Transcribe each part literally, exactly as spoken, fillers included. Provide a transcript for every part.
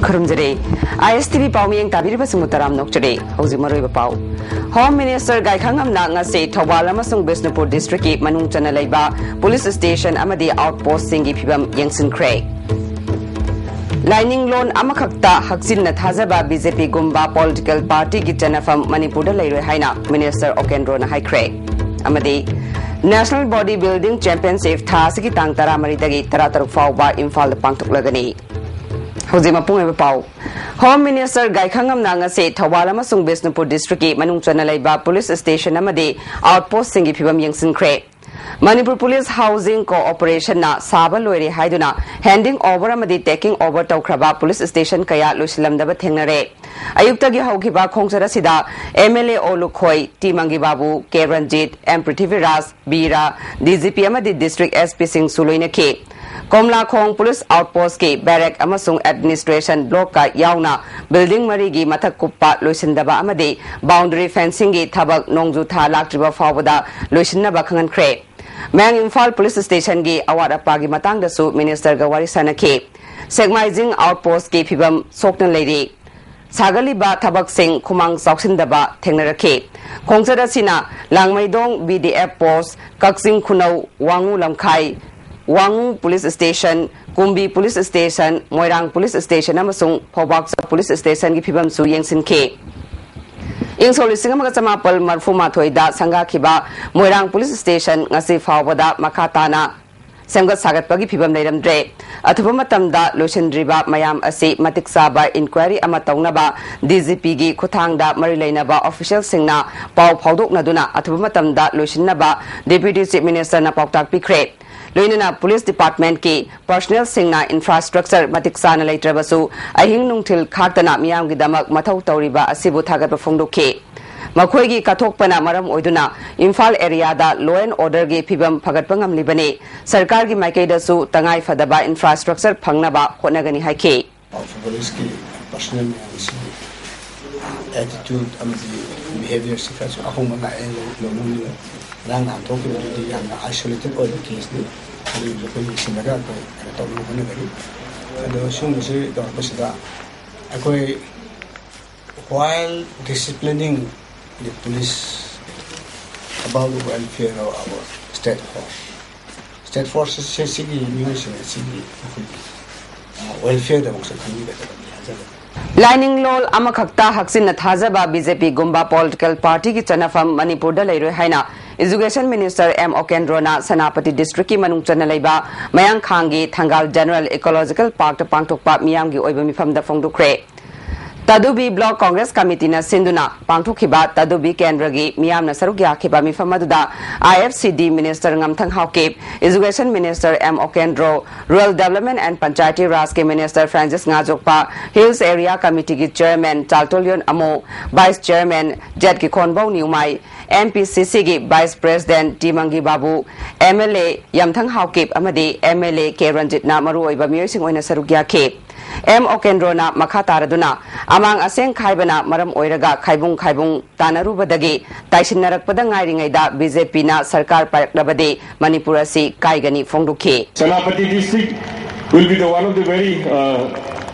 ꯈꯨꯔꯨꯝꯖꯔꯤ꯫ ISTV ꯄꯥꯎ ꯃꯤꯌꯦꯡ ꯇꯥꯕꯤꯔꯤꯕꯁꯤꯡꯕꯨ ꯇꯔꯥꯝꯅ ꯑꯣꯛꯆꯔꯤ꯫ ꯍꯧꯖꯤꯛ ꯃꯔꯨꯑꯣꯏꯕ ꯄꯥꯎ꯫ Home Minister ꯒꯥꯏꯈꯪꯉꯝꯅ ꯉꯁꯤ ꯊꯧꯕꯥꯜ ꯑꯃꯁꯨꯡ ꯕꯤꯁꯅꯨꯄꯨꯔ district ꯀꯤ ꯃꯅꯨꯡ ꯆꯟꯅ ꯂꯩꯕ police station ꯑꯃꯗꯤ outpost ꯁꯤꯡꯒꯤ ꯐꯤꯕꯝ ꯌꯦꯡꯁꯤꯟꯈ꯭ꯔꯦ꯫ ꯂꯥꯏꯅꯤꯡꯂꯣꯟ ꯑꯃꯈꯛꯇ ꯍꯛꯆꯤꯟꯅ ꯊꯥꯖꯕ BJP ꯒꯨꯝꯕ political party ꯒꯤ ꯆꯟꯅꯐꯝ ꯃꯅꯤꯄꯨꯔꯗ ꯂꯩꯔꯣꯏ ꯍꯥꯏꯅ Minister ꯑꯣꯀꯦꯟꯗ꯭ꯔꯣꯅ ꯍꯥꯏꯈ꯭ꯔꯦ꯫ ꯑꯃꯗꯤ National Body Building Championship ꯊꯥ ꯑꯁꯤꯒꯤ ꯇꯥꯡ ꯇꯔꯥꯃꯔꯤꯗꯒꯤ ꯇꯔꯥꯇꯔꯨꯛ ꯐꯥꯎꯕ ꯏꯝꯐꯥꯜꯗ ꯄꯥꯡꯊꯣꯛꯂꯒꯅꯤ꯫ ꯍꯧꯖꯤꯛ ꯃꯄꯨꯡ ꯑꯣꯏꯕ ꯄꯥꯎ꯫ Home Minister ꯒꯥꯏꯈꯪꯉꯝꯅ ꯉꯁꯤ ꯊꯧꯕꯥꯜ ꯑꯃꯁꯨꯡ ꯕꯤꯁꯅꯨꯄꯨꯔ district ꯀꯤ ꯃꯅꯨꯡ ꯆꯟꯅ ꯂꯩꯕ police station ꯑꯃꯗꯤ outpost ꯁꯤꯡꯒꯤ ꯐꯤꯕꯝ ꯌꯦꯡꯁꯤꯟꯈ꯭ꯔꯦ꯫ ꯃꯅꯤꯄꯨꯔ Police Housing Corporation ꯅ ꯁꯥꯕ ꯂꯣꯏꯔꯦ ꯍꯥꯏꯗꯨꯅ handing over ꯑꯃꯗꯤ taking over ꯇꯧꯈ꯭ꯔꯕ police station ꯀꯌꯥ ꯂꯣꯏꯁꯤꯜꯂꯝꯗꯕ ꯊꯦꯡꯅꯔꯦ꯫ ꯑꯌꯨꯛꯇꯒꯤ ꯍꯧꯈꯤꯕ ꯈꯣꯡꯆꯠ ꯑꯁꯤꯗ MLA ꯑꯣ ꯂꯨꯈꯣꯏ, ꯇꯤ ꯃꯪꯒꯤꯕꯥꯕꯨ, ꯀꯦ ꯔꯟꯖꯤꯠ, ꯑꯦꯝ ꯄ꯭ꯔꯤꯊꯤꯕꯤꯔꯥꯖ, ꯕꯤꯔꯥ, DGP ꯑꯃꯗꯤ district SP ꯁꯤꯡꯁꯨ ꯂꯣꯏꯅꯈꯤ꯫ ꯀꯣꯝꯂꯥꯈꯣꯡ police outpost ꯀꯤ barrack ꯑꯃꯁꯨꯡ administration block ꯀ ꯌꯥꯎꯅ building ꯃꯔꯤꯒꯤ ꯃꯊꯛ ꯀꯨꯞꯄ ꯂꯣꯏꯁꯤꯟꯗꯕ ꯑꯃꯗꯤ boundary fencing ꯒꯤ ꯊꯕꯛ ꯅꯣꯡꯖꯨ ꯊꯥ ꯂꯥꯛꯇ꯭ꯔꯤꯕ ꯐꯥꯎꯕꯗ ꯂꯣꯏꯁꯤꯟꯅꯕ ꯈꯪꯍꯟꯈ꯭ꯔꯦ꯫ ꯃꯌꯥꯡ ꯏꯝꯐꯥꯜ police station ꯒꯤ ꯑꯋꯥꯠ ꯑꯄꯥꯒꯤ ꯃꯇꯥꯡꯗꯁꯨ minister ꯒ ꯋꯥꯔꯤ ꯁꯥꯅꯈꯤ꯫ ꯁꯦꯛꯃꯥꯏꯖꯤꯡ outpost ꯀꯤ ꯐꯤꯕꯝ ꯁꯣꯛꯅ ꯂꯩꯔꯤ꯫ ꯁꯥꯒꯠꯂꯤꯕ ꯊꯕꯛꯁꯤꯡ ꯈꯨꯃꯥꯡ ꯆꯥꯎꯁꯤꯟꯗꯕ ꯊꯦꯡꯅꯔꯛꯈꯤ꯫ ꯈꯣꯡꯆꯠ ꯑꯁꯤꯅ ꯂꯥꯡꯃꯩꯗꯣꯡ BDF post, ꯀꯛꯆꯤꯡ ꯈꯨꯅꯧ, ꯋꯥꯉꯨ ꯂꯝꯈꯥꯏ, ꯋꯥꯉꯨ police station, ꯀꯨꯝꯕꯤ police station, ꯃꯣꯏꯔꯥꯡ police station ꯑꯃꯁꯨꯡ ꯐꯧꯕꯥꯛꯆꯧ police station ꯒꯤ ꯐꯤꯕꯝꯁꯨ ꯌꯦꯡꯁꯤꯟꯈꯤ꯫ ꯏꯪ ꯁꯣꯛ ꯂꯤꯁꯤꯡ ꯑꯃꯒ ꯆꯃꯥꯄꯜ ꯃꯔꯐꯨ ꯃꯥꯊꯣꯏꯗ ꯁꯪꯒꯥꯈꯤꯕ ꯃꯣꯏꯔꯥꯡ police station ꯉꯁꯤ ꯐꯥꯎꯕꯗ ꯃꯈꯥ ꯇꯥꯅ ꯁꯦꯝꯒꯠ ꯁꯥꯒꯠꯄꯒꯤ ꯐꯤꯕꯝ ꯂꯩꯔꯝꯗ꯭ꯔꯦ꯫ ꯑꯊꯨꯕ ꯃꯇꯝꯗ ꯂꯣꯏꯁꯤꯟꯗ꯭ꯔꯤꯕ ꯃꯌꯥꯝ ꯑꯁꯤ ꯃꯇꯤꯛ ꯆꯥꯕ inquiry ꯑꯃ ꯇꯧꯅꯕ DGP ꯒꯤ ꯈꯨꯠꯊꯥꯡꯗ ꯃꯔꯤ ꯂꯩꯅꯕ official ꯁꯤꯡꯅ ꯄꯥꯎ ꯐꯥꯎꯗꯣꯛꯅꯗꯨꯅ ꯑꯊꯨꯕ ꯃꯇꯝꯗ ꯂꯣꯏꯁꯤꯟꯅꯕ Deputy Chief Minister ꯅ ꯄꯥꯎꯇꯥꯛ ꯄꯤꯈ꯭ꯔꯦ꯫ ꯂꯣꯏꯅꯅ police department ꯀꯤ personnel ꯁꯤꯡꯅ infrastructure ꯃꯇꯤꯛ ꯆꯥꯅ ꯂꯩꯇ꯭ꯔꯕꯁꯨ ꯑꯍꯤꯡ ꯅꯨꯡꯊꯤꯜ ꯈꯥꯛꯇꯅ ꯃꯤꯌꯥꯝꯒꯤꯗꯃꯛ ꯃꯊꯧ ꯇꯧꯔꯤꯕ ꯑꯁꯤꯕꯨ ꯊꯥꯒꯠꯄ ꯐꯣꯡꯗꯣꯛꯈꯤ꯫ ꯃꯈꯣꯏꯒꯤ ꯀꯠꯊꯣꯛꯄꯅ ꯃꯔꯝ ꯑꯣꯏꯗꯨꯅ Imphal area the law and order ꯒꯤ ꯐꯤꯕꯝ ꯐꯒꯠꯄ ꯉꯝꯂꯤꯕꯅꯤ꯫ ꯁꯔꯀꯥꯔꯒꯤ ꯃꯥꯏꯀꯩꯗꯁꯨ ꯇꯉꯥꯏ ꯐꯗꯕ infrastructure ꯐꯪꯅꯕ ꯍꯣꯠꯅꯒꯅꯤ ꯍꯥꯏꯈꯤ꯫ Police ꯀꯤ personnel ꯃꯌꯥꯝꯁꯤ attitude ꯑꯃꯗꯤ behaviour ꯁꯤ ꯈꯔꯁꯨ ꯑꯍꯣꯡꯕ ꯂꯥꯛꯑꯦ ꯂꯧꯅꯤꯡꯉꯤ꯫ ꯉꯔꯥꯡ ꯅꯍꯥꯟ ꯊꯣꯛꯈꯤꯕꯗꯨꯗꯤ ꯌꯥꯝꯅ isolated ꯑꯣꯏꯕ case ꯅꯤ꯫ ꯑꯗꯨꯒꯤꯁꯨ ꯑꯩꯈꯣꯏ ꯌꯦꯡꯁꯤꯜꯂꯒ ꯑꯩꯈꯣꯏ ꯀꯩꯅꯣ ꯇꯧꯅꯕ ꯍꯣꯠꯅꯒꯅꯤ꯫ ꯑꯗꯣ ꯁꯤꯒꯨꯝꯕꯁꯤ ꯇꯧꯔꯛꯄꯁꯤꯗ ꯑꯩꯈꯣꯏ while disciplining the police about the welfare of our state force, state force ꯁꯤꯒꯤ ꯃꯤꯑꯣꯏꯁꯤꯡ ꯑꯁꯤꯒꯤ ꯑꯩꯈꯣꯏꯒꯤ welfare ꯗꯃꯛꯁꯨ ꯈꯟꯕꯤꯒꯗꯕꯅꯤ ꯍꯥꯏꯖꯕꯅꯤ꯫ ꯂꯥꯏꯅꯤꯡꯂꯣꯟ ꯑꯃꯈꯛꯇ ꯍꯛꯆꯤꯟꯅ ꯊꯥꯖꯕ ꯕꯤ ꯖꯦ ꯄꯤꯒꯨꯝꯕ ꯄꯣꯂꯤꯇꯤꯀꯦꯜ ꯄꯥꯔꯇꯤꯒꯤ ꯆꯠꯅꯐꯝ ꯃꯅꯤꯄꯨꯔꯗ ꯂꯩꯔꯣꯏ ꯍꯥꯏꯅ ꯏꯖꯨꯀꯦꯁꯟ ꯃꯤꯅꯤꯁꯇꯔ ꯑꯦꯝ ꯑꯣꯀꯦꯟꯗ꯭ꯔꯣꯅ ꯁꯦꯅꯥꯄꯇꯤ ꯗꯤꯁꯇ꯭ꯔꯤꯛꯀꯤ ꯃꯅꯨꯡ ꯆꯟꯅ ꯂꯩꯕ ꯃꯌꯥꯡꯈꯥꯡꯒꯤ ꯊꯪꯒꯥꯜ ꯖꯦꯅꯔꯦꯜ ꯏꯀꯣꯂꯣꯖꯤꯀꯦꯜ ꯄꯥꯔꯛꯇ ꯄꯥꯡꯊꯣꯛꯄ ꯃꯤꯌꯥꯝꯒꯤ ꯑꯣꯏꯕ ꯃꯤꯐꯝꯗ ꯐꯣꯡꯗꯣꯛꯈ꯭ꯔꯦ꯫ ꯇꯥꯗꯨꯕꯤ ꯕ꯭ꯂꯣꯛ ꯀꯣꯡꯒ꯭ꯔꯦꯁ ꯀꯃꯤꯇꯤꯅ ꯁꯤꯟꯗꯨꯅ ꯄꯥꯡꯊꯣꯛꯈꯤꯕ ꯇꯥꯗꯨꯕꯤ ꯀꯦꯟꯗ꯭ꯔꯒꯤ ꯃꯤꯌꯥꯝꯅ ꯁꯔꯨꯛ ꯌꯥꯈꯤꯕ ꯃꯤꯐꯝ ꯑꯗꯨꯗ I F C D minister ꯉꯝꯊꯪ Haokip, education minister M Okendro, rural development and Panchayati ꯔꯥꯖꯀꯤ minister Francis Ngajokpa, hills area ꯀꯃꯤꯇꯤꯒꯤ chairman Chaltonlien Amo, vice chairman J Kikhonbou Newmai, M P C ꯁꯤꯒꯤ vice president T Mangi Babu, M L A Yamthong Haokip ꯑꯃꯗꯤ ꯑꯦꯝ ꯑꯦꯜ ꯑꯦ ꯀꯦ ꯔꯟꯖꯤꯠꯅ ꯃꯔꯨꯑꯣꯏꯕ ꯃꯤꯑꯣꯏꯁꯤꯡ ꯑꯣꯏꯅ ꯁꯔꯨꯛ ꯌꯥꯈꯤ꯫ ꯑꯦꯝ ꯑꯣꯀꯦꯟꯗ꯭ꯔꯣꯅ ꯃꯈꯥ ꯇꯥꯔꯗꯨꯅ, ꯑꯃꯥꯡ ꯑꯁꯦꯡ ꯈꯥꯏꯕꯅ ꯃꯔꯝ ꯑꯣꯏꯔꯒ ꯈꯥꯏꯕꯨꯡ ꯈꯥꯏꯕꯨꯡ ꯇꯥꯟꯅꯔꯨꯕꯗꯒꯤ ꯇꯥꯏꯁꯤꯟꯅꯔꯛꯄꯗ ꯉꯥꯏꯔꯤꯉꯩꯗ ꯕꯤ ꯖꯦ ꯄꯤꯅ ꯁꯔꯀꯥꯔ ꯄꯥꯏꯔꯛꯂꯕꯗꯤ ꯃꯅꯤꯄꯨꯔ ꯑꯁꯤ ꯀꯥꯏꯒꯅꯤ ꯐꯣꯡꯗꯣꯛꯈꯤ꯫ Senapati district will be the one of the very, uh,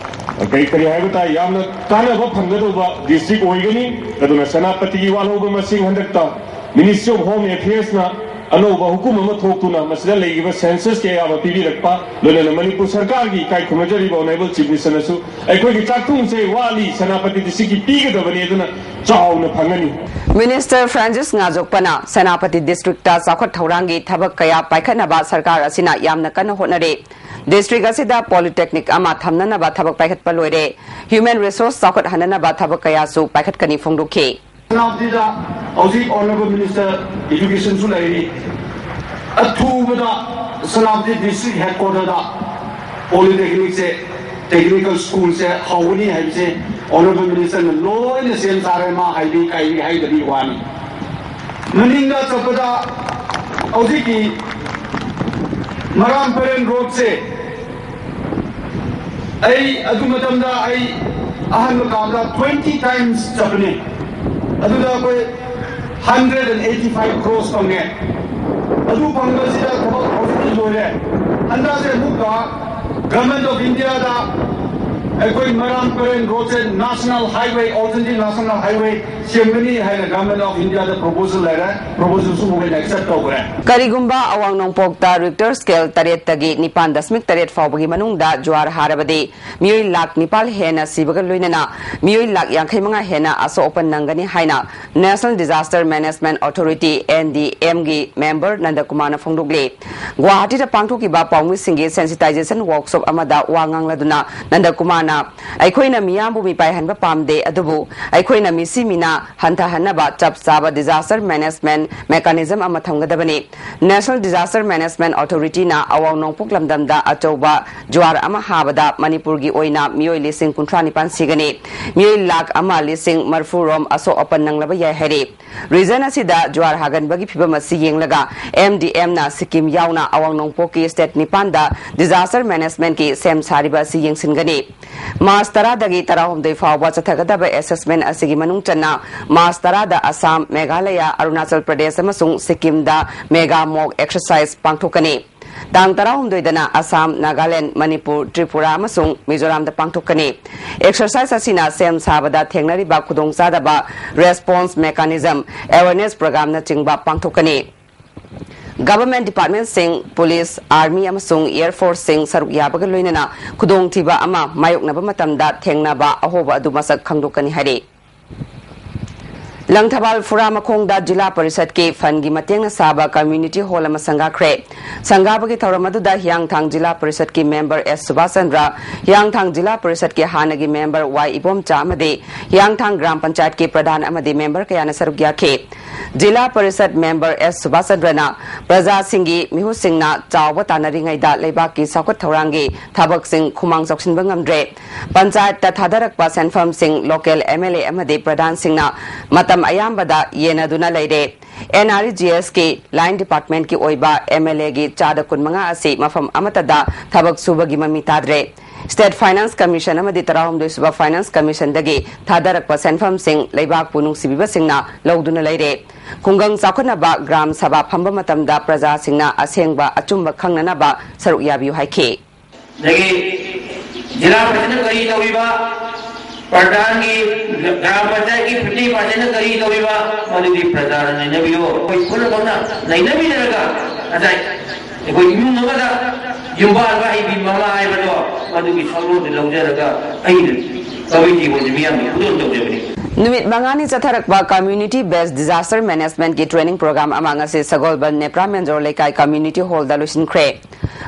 ꯀꯔꯤ ꯀꯔꯤ ꯍꯥꯏꯕ ꯇꯥꯏ, ꯌꯥꯝꯅ ꯀꯥꯟꯅꯕ ꯐꯪꯒꯗꯧꯕ ꯗꯤꯁꯇ꯭ꯔꯤꯛ ꯑꯣꯏꯒꯅꯤ꯫ ꯑꯗꯨꯅ ꯁꯦꯅꯥꯄꯇꯤꯒꯤ ꯋꯥꯠꯍꯧꯕ ꯃꯁꯤꯡ ꯍꯟꯗꯛꯇ Ministry of Home Affairs ꯅ ꯑꯅꯧꯕ ꯍꯨꯀꯨꯝ ꯑꯃ ꯊꯣꯛꯇꯨꯅ ꯃꯁꯤꯗ ꯂꯩꯔꯤꯕ ꯁꯦꯟꯁꯁꯀꯤ ꯑꯌꯥꯕ ꯄꯤꯕꯤꯔꯛꯄ, ꯂꯣꯏꯅꯅ ꯃꯅꯤꯄꯨꯔ ꯁꯔꯀꯥꯔꯒꯤ ꯏꯀꯥꯏ ꯈꯨꯝꯅꯖꯔꯤꯕ Honourable Chief Minister ꯅꯁꯨ ꯑꯩꯈꯣꯏꯒꯤ ꯆꯥꯛꯊꯨꯡꯁꯦ ꯋꯥꯠꯂꯤ, ꯁꯦꯅꯥꯄꯇꯤ ꯗꯤꯁꯇ꯭ꯔꯤꯛꯀꯤ ꯄꯤꯒꯗꯕꯅꯤ, ꯑꯗꯨꯅ ꯆꯥꯎꯅ ꯐꯪꯒꯅꯤ꯫ ꯃꯤꯅꯤꯁꯇꯔ ꯐ꯭ꯔꯥꯟꯁꯤꯁ ꯉꯥꯖꯣꯛꯄꯅ ꯁꯦꯅꯥꯄꯇꯤ ꯗꯤꯁꯇ꯭ꯔꯤꯛꯇ ꯆꯥꯎꯈꯠ ꯊꯧꯔꯥꯡꯒꯤ ꯊꯕꯛ ꯀꯌꯥ ꯄꯥꯏꯈꯠꯅꯕ ꯁꯔꯀꯥꯔ ꯑꯁꯤꯅ ꯌꯥꯝꯅ ꯀꯟꯅ ꯍꯣꯠꯅꯔꯦ꯫ ꯗꯤꯁꯇ꯭ꯔꯤꯛ ꯑꯁꯤꯗ ꯄꯣꯂꯤꯇꯦꯛꯅꯤꯛ ꯑꯃ ꯊꯝꯅꯅꯕ ꯊꯕꯛ ꯄꯥꯏꯈꯠꯄ ꯂꯣꯏꯔꯦ꯫ ꯍ꯭ꯌꯨꯃꯦꯟ ꯔꯤꯁꯣꯔꯁ ꯆꯥꯎꯈꯠꯍꯟꯅꯅꯕ ꯊꯕꯛ ꯀꯌꯥꯁꯨ ꯄꯥꯏꯈꯠꯀꯅꯤ ꯐꯣꯡꯗꯣꯛꯈꯤ꯫ ꯁꯦꯅꯥꯄꯇꯤꯗ ꯍꯧꯖꯤꯛ Honourable Minister Education ꯁꯨ ꯂꯩꯔꯤ꯫ ꯑꯊꯨꯕꯗ ꯁꯦꯅꯥꯄꯇꯤ ꯗꯤꯁꯇ꯭ꯔꯤꯛ ꯍꯦꯗꯀ꯭ꯋꯥꯇꯔꯗ ꯄꯣꯂꯤꯇꯦꯛꯅꯤꯛꯁꯦ, ꯇꯦꯛꯅꯤꯀꯦꯜ ꯁ꯭ꯀꯨꯜꯁꯦ ꯍꯧꯒꯅꯤ ꯍꯥꯏꯕꯁꯦ Honourable Minister ꯅ ꯂꯣꯏꯅ ꯁꯦꯝ ꯁꯥꯔꯦ, ꯃꯥ ꯍꯥꯏꯕꯤ ꯀꯥꯏꯕꯤ ꯍꯥꯏꯗꯕꯤ ꯋꯥꯅꯤ꯫ ꯃꯅꯤꯡꯗ ꯆꯠꯄꯗ ꯍꯧꯖꯤꯛꯀꯤ ꯃꯔꯥꯝ ꯄꯔꯦꯡ ꯔꯣꯗꯁꯦ ꯑꯩ ꯑꯗꯨ ꯃꯇꯝꯗ ꯑꯩ ꯑꯍꯥꯟꯕ ꯀꯥꯕꯗ twenty times ꯆꯠꯄꯅꯦ꯫ ꯑꯗꯨꯗ ꯑꯩꯈꯣꯏ hundred and eighty five crores ꯐꯪꯉꯦ꯫ ꯑꯗꯨ ꯐꯪꯕꯁꯤꯗ ꯊꯕꯛ ꯍꯧꯖꯤꯛꯇꯤ ꯂꯣꯏꯔꯦ꯫ ꯍꯟꯗꯛꯁꯦ ꯑꯃꯨꯛꯀ Government of India ꯗ ꯑꯩꯈꯣꯏ ꯃꯔꯥꯝ ꯄꯔꯦꯡ ꯔꯣꯗꯁꯦ National Highway, alternative National Highway ꯁꯦꯝꯒꯅꯤ ꯍꯥꯏꯅ Government of India the proposal ꯂꯩꯔꯦ꯫ Proposalꯁꯨ ꯃꯈꯣꯏꯅ accept ꯇꯧꯈ꯭ꯔꯦ꯫ ꯀꯔꯤꯒꯨꯝꯕ ꯑꯋꯥꯡ ꯅꯣꯡꯄꯣꯛꯇ Richter scale ꯇꯔꯦꯠꯇꯒꯤ ꯅꯤꯄꯥꯟ ꯗꯁꯃꯤꯛ ꯇꯔꯦꯠ ꯐꯥꯎꯕꯒꯤ ꯃꯅꯨꯡꯗ ꯖ꯭ꯋꯥꯔ ꯍꯥꯔꯕꯗꯤ ꯃꯤꯑꯣꯏ ꯂꯥꯈ ꯅꯤꯄꯥꯜ ꯍꯦꯟꯅ ꯁꯤꯕꯒ ꯂꯣꯏꯅꯅ ꯃꯤꯑꯣꯏ ꯂꯥꯈ ꯌꯥꯡꯈꯩ ꯃꯉꯥ ꯍꯦꯟꯅ ꯑꯁꯣꯛ ꯑꯄꯟ ꯅꯪꯒꯅꯤ ꯍꯥꯏꯅ National Disaster Management Authority, N D M ꯒꯤ member ꯅꯟꯗꯀꯨꯃꯥꯔꯅ ꯐꯣꯡꯗꯣꯛꯂꯤ꯫ ꯒꯨꯋꯥꯍꯥꯇꯤꯗ ꯄꯥꯡꯊꯣꯛꯈꯤꯕ ꯄꯥꯎꯃꯤꯁꯤꯡꯒꯤ sensitization workshop ꯑꯃꯗ ꯋꯥ ꯉꯥꯡꯂꯗꯨꯅ ꯅꯟꯗꯀꯨꯃꯥꯔꯅ, "ꯑꯩꯈꯣꯏꯅ ꯃꯤꯌꯥꯝꯕꯨ ꯃꯤꯄꯥꯏꯍꯟꯕ ꯄꯥꯝꯗꯦ, ꯑꯗꯨꯕꯨ ꯑꯩꯈꯣꯏꯅ ꯃꯤꯁꯤ ꯃꯤꯅꯥ ꯍꯟꯊꯍꯟꯅꯕ ꯆꯞ ꯆꯥꯕ disaster management mechanism ꯑꯃ ꯊꯝꯒꯗꯕꯅꯤ꯫ National Disaster Management Authority ꯅ ꯑꯋꯥꯡ ꯅꯣꯡꯄꯣꯛ ꯂꯝꯗꯝꯗ ꯑꯆꯧꯕ ꯖ꯭ꯋꯥꯔ ꯑꯃ ꯍꯥꯕꯗ ꯃꯅꯤꯄꯨꯔꯒꯤ ꯑꯣꯏꯅ ꯃꯤꯑꯣꯏ ꯂꯤꯁꯤꯡ ꯀꯨꯟꯊ꯭ꯔꯥ ꯅꯤꯄꯥꯟ ꯁꯤꯒꯅꯤ꯫ ꯃꯤꯑꯣꯏ ꯂꯥꯈ ꯑꯃ ꯂꯤꯁꯤꯡ ꯃꯔꯤꯐꯨ ꯔꯣꯝ ꯑꯁꯣꯛ ꯑꯄꯟ ꯅꯪꯂꯕ ꯌꯥꯏ" ꯍꯥꯏꯔꯤ꯫ Region ꯑꯁꯤꯗ ꯖ꯭ꯋꯥꯔ ꯍꯥꯒꯟꯕꯒꯤ ꯐꯤꯕꯝ ꯑꯁꯤ ꯌꯦꯡꯂꯒ M D M ꯅ ꯁꯤꯛꯀꯤꯝ ꯌꯥꯎꯅ ꯑꯋꯥꯡ ꯅꯣꯡꯄꯣꯛꯀꯤ state ꯅꯤꯄꯥꯟꯗ disaster management ꯀꯤ ꯁꯦꯝ ꯁꯥꯔꯤꯕ ꯑꯁꯤ ꯌꯦꯡꯁꯤꯟꯒꯅꯤ꯫ ꯃꯥꯔꯆ ꯇꯔꯥꯗꯒꯤ ꯇꯔꯥꯍꯨꯝꯗꯣꯏ ꯐꯥꯎꯕ ꯆꯠꯊꯒꯗꯕ assessment ꯑꯁꯤꯒꯤ ꯃꯅꯨꯡ ꯆꯟꯅ ꯃꯥꯔꯆ ꯇꯔꯥꯗ ꯑꯁꯥꯝ, ꯃꯦꯘꯥꯂꯌ, ꯑꯔꯨꯅꯥꯆꯜ ꯄ꯭ꯔꯗꯦꯁ ꯑꯃꯁꯨꯡ ꯁꯤꯛꯀꯤꯝꯗ mega mock exercise ꯄꯥꯡꯊꯣꯛꯀꯅꯤ꯫ ꯇꯥꯡ ꯇꯔꯥꯍꯨꯝꯗꯣꯏꯗꯅ ꯑꯁꯥꯝ, ꯅꯥꯒꯥꯂꯦꯟ, ꯃꯅꯤꯄꯨꯔ, ꯇ꯭ꯔꯤꯄꯨꯔꯥ ꯑꯃꯁꯨꯡ ꯃꯤꯖꯣꯔꯥꯝꯗ ꯄꯥꯡꯊꯣꯛꯀꯅꯤ꯫ Exercise ꯑꯁꯤꯅ ꯁꯦꯝ ꯁꯥꯕꯗ ꯊꯦꯡꯅꯔꯤꯕ ꯈꯨꯗꯣꯡꯆꯥꯗꯕ response mechanism, awareness program ꯅꯆꯤꯡꯕ ꯄꯥꯡꯊꯣꯛꯀꯅꯤ꯫ Government department ꯁꯤꯡ, police, army ꯑꯃꯁꯨꯡ air force ꯁꯤꯡ ꯁꯔꯨꯛ ꯌꯥꯕꯒ ꯂꯣꯏꯅꯅ ꯈꯨꯗꯣꯡꯊꯤꯕ ꯑꯃ ꯃꯥꯌꯣꯛꯅꯕ ꯃꯇꯝꯗ ꯊꯦꯡꯅꯕ ꯑꯍꯣꯕ ꯑꯗꯨ ꯃꯁꯛ ꯈꯪꯗꯣꯛꯀꯅꯤ ꯍꯥꯏꯔꯤ꯫ ꯂꯪꯊꯕꯥꯜ ꯐꯨꯔꯥ ꯃꯈꯣꯡꯗ ꯖꯤꯂꯥ ꯄꯔꯤꯁꯠꯀꯤ fund ꯒꯤ ꯃꯇꯦꯡꯅ ꯁꯥꯕ community hall ꯑꯃ ꯁꯪꯒꯥꯈ꯭ꯔꯦ꯫ ꯁꯪꯒꯥꯕꯒꯤ ꯊꯧꯔꯝ ꯑꯗꯨꯗ ꯍꯤꯌꯥꯡꯊꯥꯡ ꯖꯤꯂꯥ ꯄꯔꯤꯁꯠꯀꯤ member S ꯁꯨꯕꯥꯁ ꯆꯟꯗ꯭ꯔ, ꯍꯤꯌꯥꯡꯊꯥꯡ ꯖꯤꯂꯥ ꯄꯔꯤꯁꯠꯀꯤ ꯍꯥꯟꯅꯒꯤ member Y ꯏꯕꯣꯝꯆꯥ ꯑꯃꯗꯤ ꯍꯤꯌꯥꯡꯊꯥꯡ ꯒ꯭ꯔꯥꯝ ꯄꯟꯆꯥꯌꯠꯀꯤ ꯄ꯭ꯔꯙꯥꯟ ꯑꯃꯗꯤ member ꯀꯌꯥꯅ ꯁꯔꯨꯛ ꯌꯥꯈꯤ꯫ ꯖꯤꯂꯥ ꯄꯔꯤꯁꯠ member S ꯁꯨꯕꯥꯁ ꯆꯟꯗ꯭ꯔꯅ ꯄ꯭ꯔꯖꯥꯁꯤꯡꯒꯤ ꯃꯤꯍꯨꯠꯁꯤꯡꯅ ꯆꯥꯎꯕ ꯇꯥꯟꯅꯔꯤꯉꯩꯗ ꯂꯩꯕꯥꯛꯀꯤ ꯆꯥꯎꯈꯠ ꯊꯧꯔꯥꯡꯒꯤ ꯊꯕꯛꯁꯤꯡ ꯈꯨꯃꯥꯡ ꯆꯥꯎꯁꯤꯟꯕ ꯉꯝꯗ꯭ꯔꯦ꯫ ꯄꯟꯆꯥꯌꯠꯇ ꯊꯥꯗꯔꯛꯄ ꯁꯦꯟꯐꯝꯁꯤꯡ local M L A ꯑꯃꯗꯤ ꯄ꯭ꯔꯙꯥꯟꯁꯤꯡꯅ ꯃꯇꯝ ꯑꯌꯥꯝꯕꯗ ꯌꯦꯟꯅꯗꯨꯅ ꯂꯩꯔꯦ꯫ N R E G S ꯀꯤ line department ꯀꯤ ꯑꯣꯏꯕ M L A ꯒꯤ ꯆꯥꯗ ꯀꯨꯟꯃꯉꯥ ꯑꯁꯤ ꯃꯐꯝ ꯑꯃꯠꯇꯗ ꯊꯕꯛ ꯁꯨꯕꯒꯤ ꯃꯃꯤ ꯇꯥꯗ꯭ꯔꯦ꯫ State Finance Commission ꯑꯃꯗꯤ ꯇꯔꯥꯍꯨꯝꯗꯣꯏ ꯁꯨꯕ Finance Commission ꯗꯒꯤ ꯊꯥꯗꯔꯛꯄ ꯁꯦꯟꯐꯝꯁꯤꯡ ꯂꯩꯕꯥꯛꯄꯨ ꯅꯨꯡꯁꯤꯕꯤꯕꯁꯤꯡꯅ ꯂꯧꯗꯨꯅ ꯂꯩꯔꯦ꯫ ꯈꯨꯡꯒꯪ ꯆꯥꯎꯈꯠꯅꯕ ꯒ꯭ꯔꯥꯝ ꯁꯚꯥ ꯐꯝꯕ ꯃꯇꯝꯗ ꯄ꯭ꯔꯖꯥꯁꯤꯡꯅ ꯑꯁꯦꯡꯕ ꯑꯆꯨꯝꯕ ꯈꯪꯅꯅꯕ ꯁꯔꯨꯛ ꯌꯥꯕꯤꯌꯨ ꯍꯥꯏꯈꯤ꯫ ꯑꯗꯒꯤ ꯖꯤꯂꯥ ꯄꯔꯤꯁꯠꯅ ꯀꯔꯤ ꯇꯧꯔꯤꯕ, ꯄ꯭ꯔꯙꯥꯟꯒꯤ, ꯒ꯭ꯔꯥꯝ ꯄꯟꯆꯥꯌꯠꯀꯤ ꯐꯤꯐꯇꯤ ꯄꯥꯔꯁꯦꯟꯅ ꯀꯔꯤ ꯇꯧꯔꯤꯕ, ꯃꯗꯨꯗꯤ ꯄ꯭ꯔꯖꯥꯅ ꯅꯩꯅꯕꯤꯌꯨ꯫ ꯑꯩꯈꯣꯏ ꯄꯨꯝꯅꯃꯛꯅ ꯅꯩꯅꯃꯤꯟꯅꯔꯒ ꯉꯁꯥꯏ ꯑꯩꯈꯣꯏ ꯏꯃꯨꯡ ꯑꯃꯗ ꯌꯨꯝꯕꯥꯟꯕ ꯍꯩꯕꯤ ꯃꯃꯥ ꯍꯥꯏꯕꯗꯣ, ꯃꯗꯨꯒꯤ ꯁꯛꯂꯣꯟꯗꯨ ꯂꯧꯖꯔꯒ ꯑꯩꯅ ꯀꯃꯤꯇꯤ ꯑꯣꯏꯅ ꯃꯤꯌꯥꯝꯒꯤ ꯈꯨꯗꯣꯜ ꯇꯧꯖꯕꯅꯤ꯫ ꯅꯨꯃꯤꯠ ꯃꯉꯥꯅꯤ ꯆꯠꯊꯔꯛꯄ Community Based Disaster Managementꯀꯤ training program ꯑꯃ ꯉꯁꯤ ꯁꯒꯣꯜꯕꯟ ꯅꯦꯄ꯭ꯔꯥ ꯃꯦꯟꯖꯣꯔ ꯂꯩꯀꯥꯏ community hallꯗ ꯂꯣꯏꯁꯤꯟꯈ꯭ꯔꯦ꯫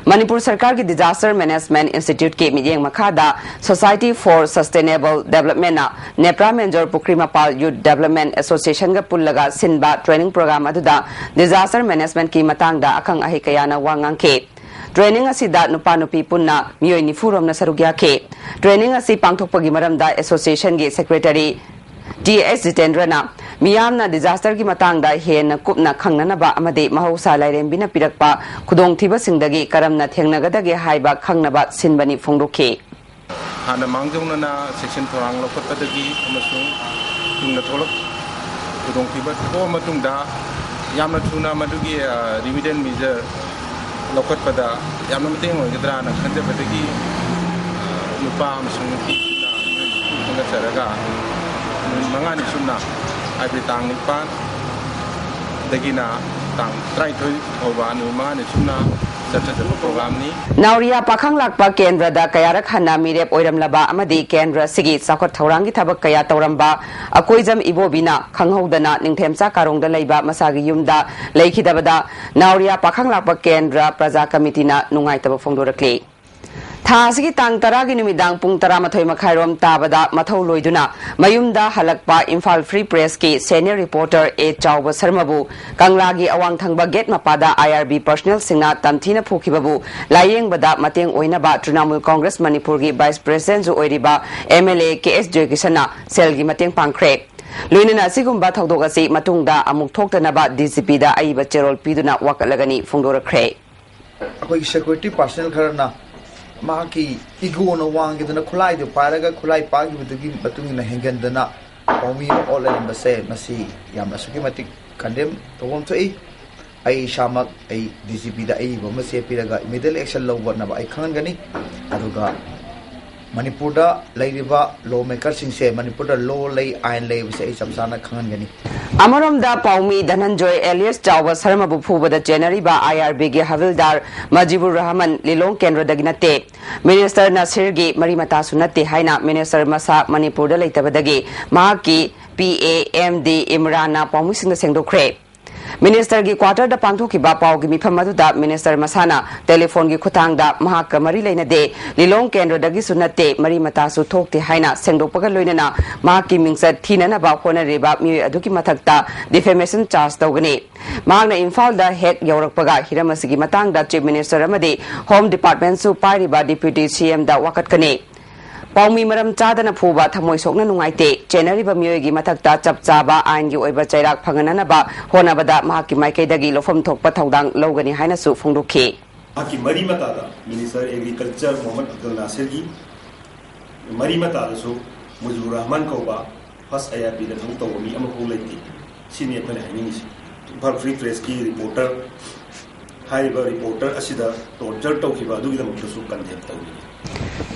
ꯃꯅꯤꯄꯨꯔ ꯁꯔꯀꯥꯔꯒꯤ Disaster Management Instituteꯀꯤ ꯃꯤꯠꯌꯦꯡ ꯃꯈꯥꯗ Society for Sustainable Developmentꯅ ꯅꯦꯄ꯭ꯔꯥ ꯃꯦꯟꯖꯣꯔ ꯄꯨꯈ꯭ꯔꯤ ꯃꯄꯥꯜ Youth Development Associationꯒ ꯄꯨꯜꯂꯒ ꯁꯤꯟꯕ training program ꯑꯗꯨꯗ disaster managementꯀꯤ ꯃꯇꯥꯡꯗ ꯑꯈꯪ ꯑꯍꯩ ꯀꯌꯥꯅ ꯋꯥ ꯉꯥꯡꯈꯤ꯫ Training ꯑꯁꯤꯗ ꯅꯨꯄꯥ ꯅꯨꯄꯤ ꯄꯨꯟꯅ ꯃꯤꯑꯣꯏ ꯅꯤꯐꯨ ꯔꯣꯝꯅ ꯁꯔꯨꯛ ꯌꯥꯈꯤ꯫ Training ꯑꯁꯤ ꯄꯥꯡꯊꯣꯛꯄꯒꯤ ꯃꯔꯝꯗ associationꯒꯤ secretary ꯇꯤ ꯑꯦꯁ ꯖꯤꯇꯦꯟꯗ꯭ꯔꯅ ꯃꯤꯌꯥꯝꯅ disasterꯒꯤ ꯃꯇꯥꯡꯗ ꯍꯦꯟꯅ ꯀꯨꯞꯅ ꯈꯪꯅꯅꯕ ꯑꯃꯗꯤ ꯃꯍꯧꯁꯥ ꯂꯥꯏꯔꯦꯝꯕꯤꯅ ꯄꯤꯔꯛꯄ ꯈꯨꯗꯣꯡꯊꯤꯕꯁꯤꯡꯗꯒꯤ ꯀꯔꯝꯅ ꯊꯦꯡꯅꯒꯗꯒꯦ ꯍꯥꯏꯕ ꯈꯪꯅꯕ ꯁꯤꯟꯕꯅꯤ ꯐꯣꯡꯗꯣꯛꯈꯤ꯫ ꯍꯥꯟꯅ ꯃꯥꯡꯖꯧꯅꯅ ꯆꯦꯛꯁꯤꯟ ꯊꯧꯔꯥꯡ ꯂꯧꯈꯠꯄꯗꯒꯤ ꯑꯃꯁꯨꯡ ꯇꯨꯡꯗ ꯊꯣꯛꯂꯛ-, ꯈꯨꯗꯣꯡꯊꯤꯕ ꯊꯣꯛꯑ ꯃꯇꯨꯡꯗ ꯌꯥꯝꯅ ꯊꯨꯅ ꯃꯗꯨꯒꯤ, ꯑ, remedial measure ꯂꯧꯈꯠꯄꯗ ꯌꯥꯝꯅ ꯃꯇꯦꯡ ꯑꯣꯏꯒꯗ꯭ꯔꯥꯅ ꯈꯟꯖꯕꯗꯒꯤ, ꯑ, ꯅꯨꯄꯥ ꯑꯃꯁꯨꯡ ꯅꯨꯄꯤ ꯄꯨꯟꯅ ꯈꯟꯒꯠꯆꯔꯒ ꯅꯨꯃꯤꯠ ꯃꯉꯥꯅꯤ ꯆꯨꯞꯅ, ꯍꯥꯏꯕꯗꯤ ꯇꯥꯡ ꯅꯤꯄꯥꯟꯗꯒꯤꯅ ꯇꯥꯡ ꯇꯔꯥꯅꯤꯊꯣꯏ ꯐꯥꯎꯕ ꯅꯨꯃꯤꯠ ꯃꯉꯥꯅꯤ ꯆꯨꯞꯅ ꯆꯠꯊꯖꯕ programꯅꯤ꯫ ꯅꯥꯎꯔꯤꯌꯥ ꯄꯥꯈꯪ ꯂꯥꯛꯄ ꯀꯦꯟꯗ꯭ꯔꯗ ꯀꯌꯥꯔꯛ ꯍꯟꯅ ꯃꯤꯔꯦꯞ ꯑꯣꯏꯔꯝꯂꯕ ꯑꯃꯗꯤ ꯀꯦꯟꯗ꯭ꯔ ꯑꯁꯤꯒꯤ ꯆꯥꯎꯈꯠ ꯊꯧꯔꯥꯡꯒꯤ ꯊꯕꯛ ꯀꯌꯥ ꯇꯧꯔꯝꯕ ꯑꯀꯣꯏꯖꯝ ꯏꯕꯣꯕꯤꯅ ꯈꯪꯍꯧꯗꯅ ꯅꯤꯡꯊꯦꯝꯆꯥ ꯀꯥꯔꯣꯡꯗ ꯂꯩꯕ ꯃꯁꯥꯒꯤ ꯌꯨꯝꯗ ꯂꯩꯈꯤꯗꯕꯗ ꯅꯥꯎꯔꯤꯌꯥ ꯄꯥꯈꯪ ꯂꯥꯛꯄ ꯀꯦꯟꯗ꯭ꯔ ꯄ꯭ꯔꯖꯥ ꯀꯃꯤꯇꯤꯅ ꯅꯨꯡꯉꯥꯏꯇꯕ ꯐꯣꯡꯗꯣꯔꯛꯂꯤ꯫ ꯊꯥ ꯑꯁꯤꯒꯤ ꯇꯥꯡ ꯇꯔꯥꯒꯤ ꯅꯨꯃꯤꯗꯥꯡ ꯄꯨꯡ ꯇꯔꯥꯃꯥꯊꯣꯏ ꯃꯈꯥꯏꯔꯣꯝ ꯇꯥꯕꯗ ꯃꯊꯧ ꯂꯣꯏꯗꯨꯅ ꯃꯌꯨꯝꯗ ꯍꯜꯂꯛꯄ ꯏꯝꯐꯥꯜ Free Pressꯀꯤ senior reporter ꯑꯦ ꯆꯥꯎꯕ ꯁꯔꯃꯕꯨ ꯀꯪꯂꯥꯒꯤ ꯑꯋꯥꯡ ꯊꯪꯕ gate ꯃꯄꯥꯗ I R B personnelꯁꯤꯡꯅ ꯇꯝꯊꯤꯅ ꯐꯨꯈꯤꯕꯕꯨ ꯂꯥꯌꯦꯡꯕꯗ ꯃꯇꯦꯡ ꯑꯣꯏꯅꯕ ꯇ꯭ꯔꯤꯅꯥꯃꯨꯜ ꯀꯣꯡꯒ꯭ꯔꯦꯁ ꯃꯅꯤꯄꯨꯔꯒꯤ vice presidentꯁꯨ ꯑꯣꯏꯔꯤꯕ M L A ꯀꯦ ꯑꯦꯁ ꯖꯣꯏꯀꯤꯁꯟꯅ ꯁꯦꯜꯒꯤ ꯃꯇꯦꯡ ꯄꯥꯡꯈ꯭ꯔꯦ꯫ ꯂꯣꯏꯅꯅ ꯑꯁꯤꯒꯨꯝꯕ ꯊꯧꯗꯣꯛ ꯑꯁꯤ ꯃꯇꯨꯡꯗ ꯑꯃꯨꯛ ꯊꯣꯛꯇꯅꯕ D C Pꯗ ꯑꯏꯕ ꯆꯦꯔꯣꯜ ꯄꯤꯗꯨꯅ ꯋꯥꯀꯠꯂꯒꯅꯤ ꯐꯣꯡꯗꯣꯔꯛꯈ꯭ꯔꯦ꯫ ꯑꯩꯈꯣꯏꯒꯤ security personnel ꯈꯔꯅ ꯃꯍꯥꯛꯀꯤ egoꯅ ꯋꯥꯡꯈꯤꯗꯅ ꯈꯨꯠꯂꯥꯏꯗꯨ ꯄꯥꯏꯔꯒ ꯈꯨꯠꯂꯥꯏ ꯄꯥꯏꯈꯤꯕꯗꯨꯒꯤ ꯃꯇꯨꯡ ꯏꯟꯅ ꯍꯦꯟꯒꯟꯗꯅ ꯄꯥꯎꯃꯤ ꯑꯃ ꯑꯣꯠ ꯂꯩꯔꯝꯕꯁꯦ ꯃꯁꯤ ꯌꯥꯝꯅ ꯑꯁꯨꯛꯀꯤ ꯃꯇꯤꯛ condemn ꯇꯧꯐꯝ ꯊꯣꯛꯏ꯫ ꯑꯩ ꯏꯁꯥꯃꯛ ꯑꯩ ꯗꯤ ꯖꯤ ꯄꯤꯗ ꯑꯏꯕ ꯑꯃ ꯆꯦꯞꯄꯤꯔꯒ ꯏꯃꯤꯗꯤꯌꯦꯠ ꯑꯦꯛꯁꯟ ꯂꯧꯕꯅꯕ ꯑꯩ ꯈꯪꯍꯟꯒꯅꯤ꯫ ꯑꯗꯨꯒ ꯃꯅꯤꯄꯨꯔꯗ ꯂꯩꯔꯤꯕ ꯂꯣ ꯃꯦꯀꯔꯁꯤꯡꯁꯦ ꯃꯅꯤꯄꯨꯔꯗ ꯂꯣ ꯂꯩ, ꯑꯥꯏꯟ ꯂꯩꯕꯁꯦ ꯑꯩ ꯆꯞ ꯆꯥꯅ ꯈꯪꯍꯟꯒꯅꯤ꯫ ꯑꯃꯔꯣꯝꯗ ꯄꯥꯎꯃꯤ ꯙꯅꯟꯖꯣꯏ ꯑꯦꯂꯤꯌꯁ ꯆꯥꯎꯕ ꯁꯔꯃꯕꯨ ꯐꯨꯕꯗ ꯆꯦꯟꯅꯔꯤꯕ ꯑꯥꯏ ꯑꯥꯔ ꯕꯤꯒꯤ ꯍꯕꯤꯜꯗꯥꯔ ꯃꯖꯤꯕꯨꯔ ꯔꯍꯃꯟ ꯂꯤꯂꯣꯡ ꯀꯦꯟꯗ꯭ꯔꯗꯒꯤ ꯅꯠꯇꯦ, ꯃꯤꯅꯤꯁꯇꯔ ꯅꯁꯤꯔꯒꯤ ꯃꯔꯤ ꯃꯇꯥꯁꯨ ꯅꯠꯇꯦ ꯍꯥꯏꯅ ꯃꯤꯅꯤꯁꯇꯔ ꯃꯁꯥ ꯃꯅꯤꯄꯨꯔꯗ ꯂꯩꯇꯕꯗꯒꯤ ꯃꯍꯥꯛꯀꯤ ꯄꯤ ꯑꯦ ꯑꯦꯝ ꯗꯤ ꯏꯝꯔꯥꯟꯅ ꯄꯥꯎꯃꯤꯁꯤꯡꯗ ꯁꯦꯡꯗꯣꯛꯈ꯭ꯔꯦ꯫ ꯃꯤꯅꯤꯁꯇꯔꯒꯤ ꯀ꯭ꯋꯥꯇꯔꯗ ꯄꯥꯡꯊꯣꯛꯈꯤꯕ ꯄꯥꯎꯒꯤ ꯃꯤꯐꯝ ꯑꯗꯨꯗ ꯃꯤꯅꯤꯁꯇꯔ ꯃꯁꯥꯅ ꯇꯦꯂꯤꯐꯣꯟꯒꯤ ꯈꯨꯠꯊꯥꯡꯗ ꯃꯍꯥꯛꯀ ꯃꯔꯤ ꯂꯩꯅꯗꯦ, ꯂꯤꯂꯣꯡ ꯀꯦꯟꯗ꯭ꯔꯗꯒꯤꯁꯨ ꯅꯠꯇꯦ, ꯃꯔꯤ ꯃꯇꯥꯁꯨ ꯊꯣꯛꯇꯦ ꯍꯥꯏꯅ ꯁꯦꯡꯗꯣꯛꯄꯒ ꯂꯣꯏꯅꯅ ꯃꯍꯥꯛꯀꯤ ꯃꯤꯡꯆꯠ ꯊꯤꯅꯅꯕ ꯍꯣꯠꯅꯔꯤꯕ ꯃꯤꯑꯣꯏ ꯑꯗꯨꯒꯤ ꯃꯊꯛꯇ ꯗꯤꯐꯦꯃꯦꯁꯟ ꯆꯥꯔꯖ ꯇꯧꯒꯅꯤ꯫ ꯃꯍꯥꯛꯅ ꯏꯝꯐꯥꯜꯗ ꯍꯦꯛ ꯌꯧꯔꯛꯄꯒ ꯍꯤꯔꯝ ꯑꯁꯤꯒꯤ ꯃꯇꯥꯡꯗ ꯆꯤꯐ ꯃꯤꯅꯤꯁꯇꯔ ꯑꯃꯗꯤ ꯍꯣꯝ ꯗꯤꯄꯥꯔꯠꯃꯦꯟꯁꯨ ꯄꯥꯏꯔꯤꯕ ꯗꯤꯄ꯭ꯌꯨꯇꯤ ꯁꯤ ꯑꯦꯝꯗ ꯋꯥꯀꯠꯀꯅꯤ꯫ ꯄꯥꯎꯃꯤ ꯃꯔꯝ ꯆꯥꯗꯅ ꯐꯨꯕ ꯊꯃꯣꯏ ꯁꯣꯛꯅ ꯅꯨꯡꯉꯥꯏꯇꯦ꯫ ꯆꯦꯟꯅꯔꯤꯕ ꯃꯤꯑꯣꯏꯒꯤ ꯃꯊꯛꯇ ꯆꯞ ꯆꯥꯕ ꯑꯥꯏꯟꯒꯤ ꯑꯣꯏꯕ ꯆꯩꯔꯥꯛ ꯐꯪꯍꯟꯅꯅꯕ ꯍꯣꯠꯅꯕꯗ ꯃꯍꯥꯛꯀꯤ ꯃꯥꯏꯀꯩꯗꯒꯤ ꯂꯧꯐꯝ ꯊꯣꯛꯄ ꯊꯧꯗꯥꯡ ꯂꯧꯒꯅꯤ ꯍꯥꯏꯅꯁꯨ ꯐꯣꯡꯗꯣꯛꯈꯤ꯫ ꯃꯍꯥꯛꯀꯤ ꯃꯔꯤ ꯃꯇꯥꯗ ꯃꯤꯅꯤꯁꯇꯔ ꯑꯦꯒ꯭ꯔꯤꯀꯜꯆꯔ ꯃꯣꯍꯝꯃꯗ ꯑꯕꯗꯨꯜ ꯅꯥꯁꯤꯔꯒꯤ ꯃꯔꯤ ꯃꯇꯥꯗꯁꯨ ꯃꯨꯖꯤꯕꯨꯔ ꯔꯍꯃꯟ ꯀꯧꯕ ꯐꯥꯔꯁ ꯑꯥꯏ ꯑꯥꯔ ꯕꯤꯗ ꯊꯕꯛ ꯇꯧꯕ ꯃꯤ ꯑꯃꯐꯥꯎ ꯂꯩꯇꯦ꯫ ꯁꯤꯅꯤ ꯑꯩꯈꯣꯏꯅ ꯍꯥꯏꯅꯤꯡꯉꯤꯁꯤ꯫ ꯏꯝꯐꯥꯜ ꯐ꯭ꯔꯤ ꯄ꯭ꯔꯦꯁꯀꯤ ꯔꯤꯄꯣꯔꯇꯔ, ꯍꯥꯏꯔꯤꯕ ꯔꯤꯄꯣꯔꯇꯔ ꯑꯁꯤꯗ ꯇꯣꯔꯆꯔ ꯇꯧꯈꯤꯕ ꯑꯗꯨꯒꯤꯗꯃꯛꯇꯁꯨ ꯀꯟꯗꯦꯝ ꯇꯧꯔꯤ꯫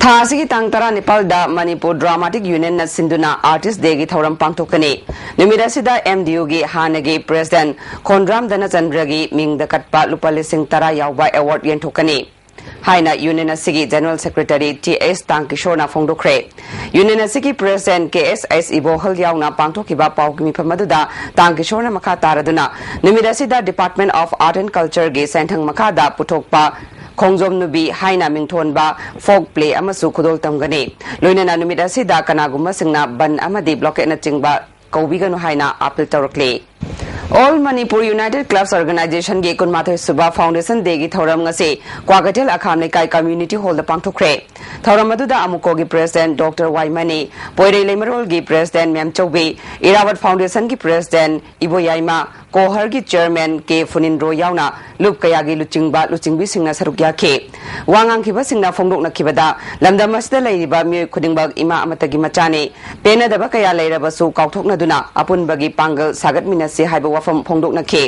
ꯊꯥ ꯑꯁꯤꯒꯤ ꯇꯥꯡ ꯇꯔꯥꯅꯤꯄꯥꯜꯗ ꯃꯅꯤꯄꯨꯔ ꯗ꯭ꯔꯥꯃꯥꯇꯤꯛ ꯌꯨꯅꯤꯌꯟꯅ ꯁꯤꯟꯗꯨꯅ ꯑꯥꯔꯇꯤꯁ ꯗꯦꯒꯤ ꯊꯧꯔꯝ ꯄꯥꯡꯊꯣꯛꯀꯅꯤ꯫ ꯅꯨꯃꯤꯠ ꯑꯁꯤꯗ ꯑꯦꯝ ꯗꯤ ꯌꯨꯒꯤ ꯍꯥꯟꯅꯒꯤ ꯄ꯭ꯔꯦꯁꯤꯗꯦꯟꯠ ꯈꯣꯟꯗ꯭ꯔꯥꯝ ꯙꯅꯆꯟꯗ꯭ꯔꯒꯤ ꯃꯤꯡꯗ ꯀꯠꯄ ꯂꯨꯄꯥ ꯂꯤꯁꯤꯡ ꯇꯔꯥ ꯌꯥꯎꯕ ꯑꯦꯋꯥꯔꯗ ꯌꯦꯟꯊꯣꯛꯀꯅꯤ ꯍꯥꯏꯅ ꯌꯨꯅꯤꯌꯟ ꯑꯁꯤꯒꯤ ꯖꯦꯅꯔꯦꯜ ꯁꯦꯀ꯭ꯔꯦꯇꯔꯤ ꯇꯤ ꯑꯦꯁ ꯇꯥꯡꯀꯤꯁꯣꯔꯅ ꯐꯣꯡꯗꯣꯛꯈ꯭ꯔꯦ꯫ ꯌꯨꯅꯤꯌꯟ ꯑꯁꯤꯒꯤ ꯄ꯭ꯔꯦꯁꯤꯗꯦꯟꯠ ꯀꯦ ꯑꯦꯁ ꯑꯩꯆ ꯏꯕꯣꯍꯜ ꯌꯥꯎꯅ ꯄꯥꯡꯊꯣꯛꯈꯤꯕ ꯄꯥꯎꯒꯤ ꯃꯤꯐꯝ ꯑꯗꯨꯗ ꯇꯥꯡꯀꯤꯁꯣꯔꯅ ꯃꯈꯥ ꯇꯥꯔꯗꯨꯅ, ꯅꯨꯃꯤꯠ ꯑꯁꯤꯗ ꯗꯤꯄꯥꯔꯠꯃꯦꯟꯠ ꯑꯣꯐ ꯑꯥꯔꯠ ꯑꯦꯟ ꯀꯜꯆꯔꯒꯤ ꯁꯦꯟꯊꯪ ꯃꯈꯥꯗ ꯄꯨꯊꯣꯛꯄ ꯈꯣꯡꯖꯣꯝ ꯅꯨꯕꯤ ꯍꯥꯏꯅ ꯃꯤꯡꯊꯣꯟꯕ ꯐꯣꯛ ꯄ꯭ꯂꯦ ꯑꯃꯁꯨ ꯈꯨꯗꯣꯜ ꯇꯝꯒꯅꯤ꯫ ꯂꯣꯏꯅꯅ ꯅꯨꯃꯤꯠ ꯑꯁꯤꯗ ꯀꯅꯥꯒꯨꯝꯕꯁꯤꯡꯅ ꯕꯟ ꯑꯃꯗꯤ ꯕ꯭ꯂꯣꯀꯦꯠꯅꯆꯤꯡꯕ ꯀꯧꯕꯤꯒꯅꯨ ꯍꯥꯏꯅ ꯑꯥꯄꯤꯜ ꯇꯧꯔꯛꯂꯤ꯫ All Manipur United Clubs Organizationꯒꯤ ꯀꯨꯟꯃꯥꯊꯣꯏ ꯁꯨꯕ Foundation Dayꯒꯤ ꯊꯧꯔꯝ ꯉꯁꯤ ꯀ꯭ꯋꯥꯀꯩꯊꯦꯜ ꯑꯈꯥꯝ ꯂꯩꯀꯥꯏ Community Hallꯗ ꯄꯥꯡꯊꯣꯛꯈ꯭ꯔꯦ꯫ ꯊꯧꯔꯝ ꯑꯗꯨꯗ ꯑꯃꯨꯀꯣꯒꯤ ꯄ꯭ꯔꯦꯁꯤꯗꯦꯟꯠ ꯗꯣꯛꯇꯔ ꯋꯥꯏꯃꯅꯤ, ꯄꯣꯏꯔꯩ ꯂꯩꯃꯔꯣꯜꯒꯤ ꯄ꯭ꯔꯦꯁꯤꯗꯦꯟꯠ ꯃꯦꯝꯆꯧꯕꯤ, ꯏꯔꯥꯋꯠ Foundationꯒꯤ ꯄ꯭ꯔꯦꯁꯤꯗꯦꯟꯠ ꯏꯕꯣꯌꯥꯏꯃ, ꯀꯣꯍꯔꯒꯤ ꯆꯦꯌꯔꯃꯦꯟ ꯀꯦ ꯐꯨꯅꯤꯟꯗ꯭ꯔꯣ ꯌꯥꯎꯅ ꯂꯨꯞ ꯀꯌꯥꯒꯤ ꯂꯨꯆꯤꯡꯕ ꯂꯨꯆꯤꯡꯕꯤꯁꯤꯡꯅ ꯁꯔꯨꯛ ꯌꯥꯈꯤ꯫ ꯋꯥ ꯉꯥꯡꯈꯤꯕꯁꯤꯡꯅ ꯐꯣꯡꯗꯣꯛꯅꯈꯤꯕꯗ, ꯂꯝꯗꯝ ꯑꯁꯤꯗ ꯂꯩꯔꯤꯕ ꯃꯤꯑꯣꯏ ꯈꯨꯗꯤꯡꯃꯛ ꯏꯃꯥ ꯑꯃꯠꯇꯒꯤ ꯃꯆꯥꯅꯤ꯫ ꯄꯦꯟꯅꯗꯕ ꯀꯌꯥ ꯂꯩꯔꯕꯁꯨ ꯀꯥꯎꯊꯣꯛꯅꯗꯨꯅ ꯑꯄꯨꯟꯕꯒꯤ ꯄꯥꯡꯒꯜ ꯁꯥꯒꯠꯃꯤꯟꯅꯁꯤ꯫ ꯁꯤ ꯍꯥꯏꯕ ꯋꯥꯐꯝ ꯐꯣꯡꯗꯣꯛꯅꯈꯤ꯫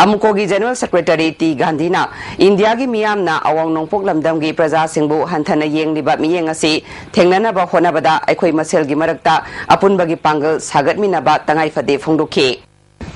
ꯑꯃꯨꯀꯣꯒꯤ General Secretary ꯇꯤ ꯒꯥꯟꯙꯤꯅ ꯏꯟꯗꯤꯌꯥꯒꯤ ꯃꯤꯌꯥꯝꯅ ꯑꯋꯥꯡ ꯅꯣꯡꯄꯣꯛ ꯂꯝꯗꯝꯒꯤ ꯄ꯭ꯔꯖꯥꯁꯤꯡꯕꯨ ꯍꯟꯊꯅ ꯌꯦꯡꯂꯤꯕ ꯃꯤꯠꯌꯦꯡ ꯑꯁꯤ ꯊꯦꯡꯅꯅꯕ ꯍꯣꯠꯅꯕꯗ ꯑꯩꯈꯣꯏ ꯃꯁꯦꯜꯒꯤ ꯃꯔꯛꯇ ꯑꯄꯨꯟꯕꯒꯤ ꯄꯥꯡꯒꯜ ꯁꯥꯒꯠꯃꯤꯟꯅꯕ ꯇꯉꯥꯏ ꯐꯗꯦ ꯐꯣꯡꯗꯣꯛꯈꯤ꯫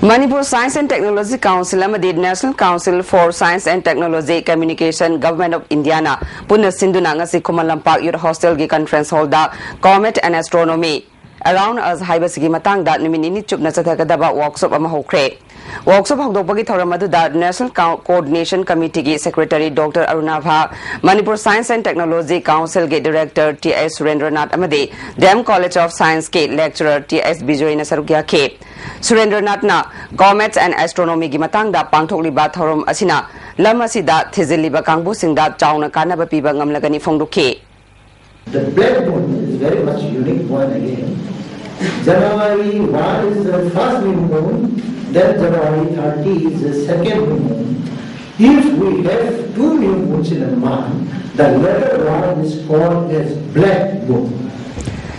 Manipur Science and Technology Council ꯑꯃꯗꯤ National Council for Science and Technology Communication, Government of Indiaꯅ ꯄꯨꯟꯅ ꯁꯤꯟꯗꯨꯅ ꯉꯁꯤ Khuman Lampak Youth Hostelꯒꯤ Conference Hallꯗ Comet and Astronomy Around Us ꯍꯥꯏꯕꯁꯤꯒꯤ ꯃꯇꯥꯡꯗ ꯅꯨꯃꯤꯠ ꯅꯤꯅꯤ ꯆꯨꯞꯅ ꯆꯠꯊꯒꯗꯕ workshop ꯑꯃ ꯍꯧꯈ꯭ꯔꯦ꯫ Workshop ꯍꯧꯗꯣꯛꯄꯒꯤ ꯊꯧꯔꯝ ꯑꯗꯨꯗ National Co-, Coordination Committeeꯒꯤ Secretary Doctor Aruna Bha, Manipur Science and Technology Councilꯒꯤ Director ꯇꯤ ꯑꯩꯆ ꯁꯨꯔꯦꯟꯗ꯭ꯔꯅꯥꯊ ꯑꯃꯗꯤ ꯗꯤ ꯑꯦꯝ College of Scienceꯀꯤ Lecturer ꯇꯤ ꯑꯩꯆ ꯕꯤꯖꯣꯏꯅ ꯁꯔꯨꯛ ꯌꯥꯈꯤ꯫ ꯁꯨꯔꯦꯟꯗ꯭ꯔꯅꯥꯊꯅ Comets and Astronomyꯒꯤ ꯃꯇꯥꯡꯗ ꯄꯥꯡꯊꯣꯛꯂꯤꯕ ꯊꯧꯔꯝ ꯑꯁꯤꯅ ꯂꯝ ꯑꯁꯤꯗ ꯊꯤꯖꯤꯜꯂꯤꯕ ꯀꯥꯡꯕꯨꯁꯤꯡꯗ ꯆꯥꯎꯅ ꯀꯥꯟꯅꯕ ꯄꯤꯕ ꯉꯝꯂꯒꯅꯤ ꯐꯣꯡꯗꯣꯛꯈꯤ꯫ The black moon is very much unique one again. January one is the first new moon, then January thirty is the second new moon. If we have two new moons in a month, the latter one is called as black moon.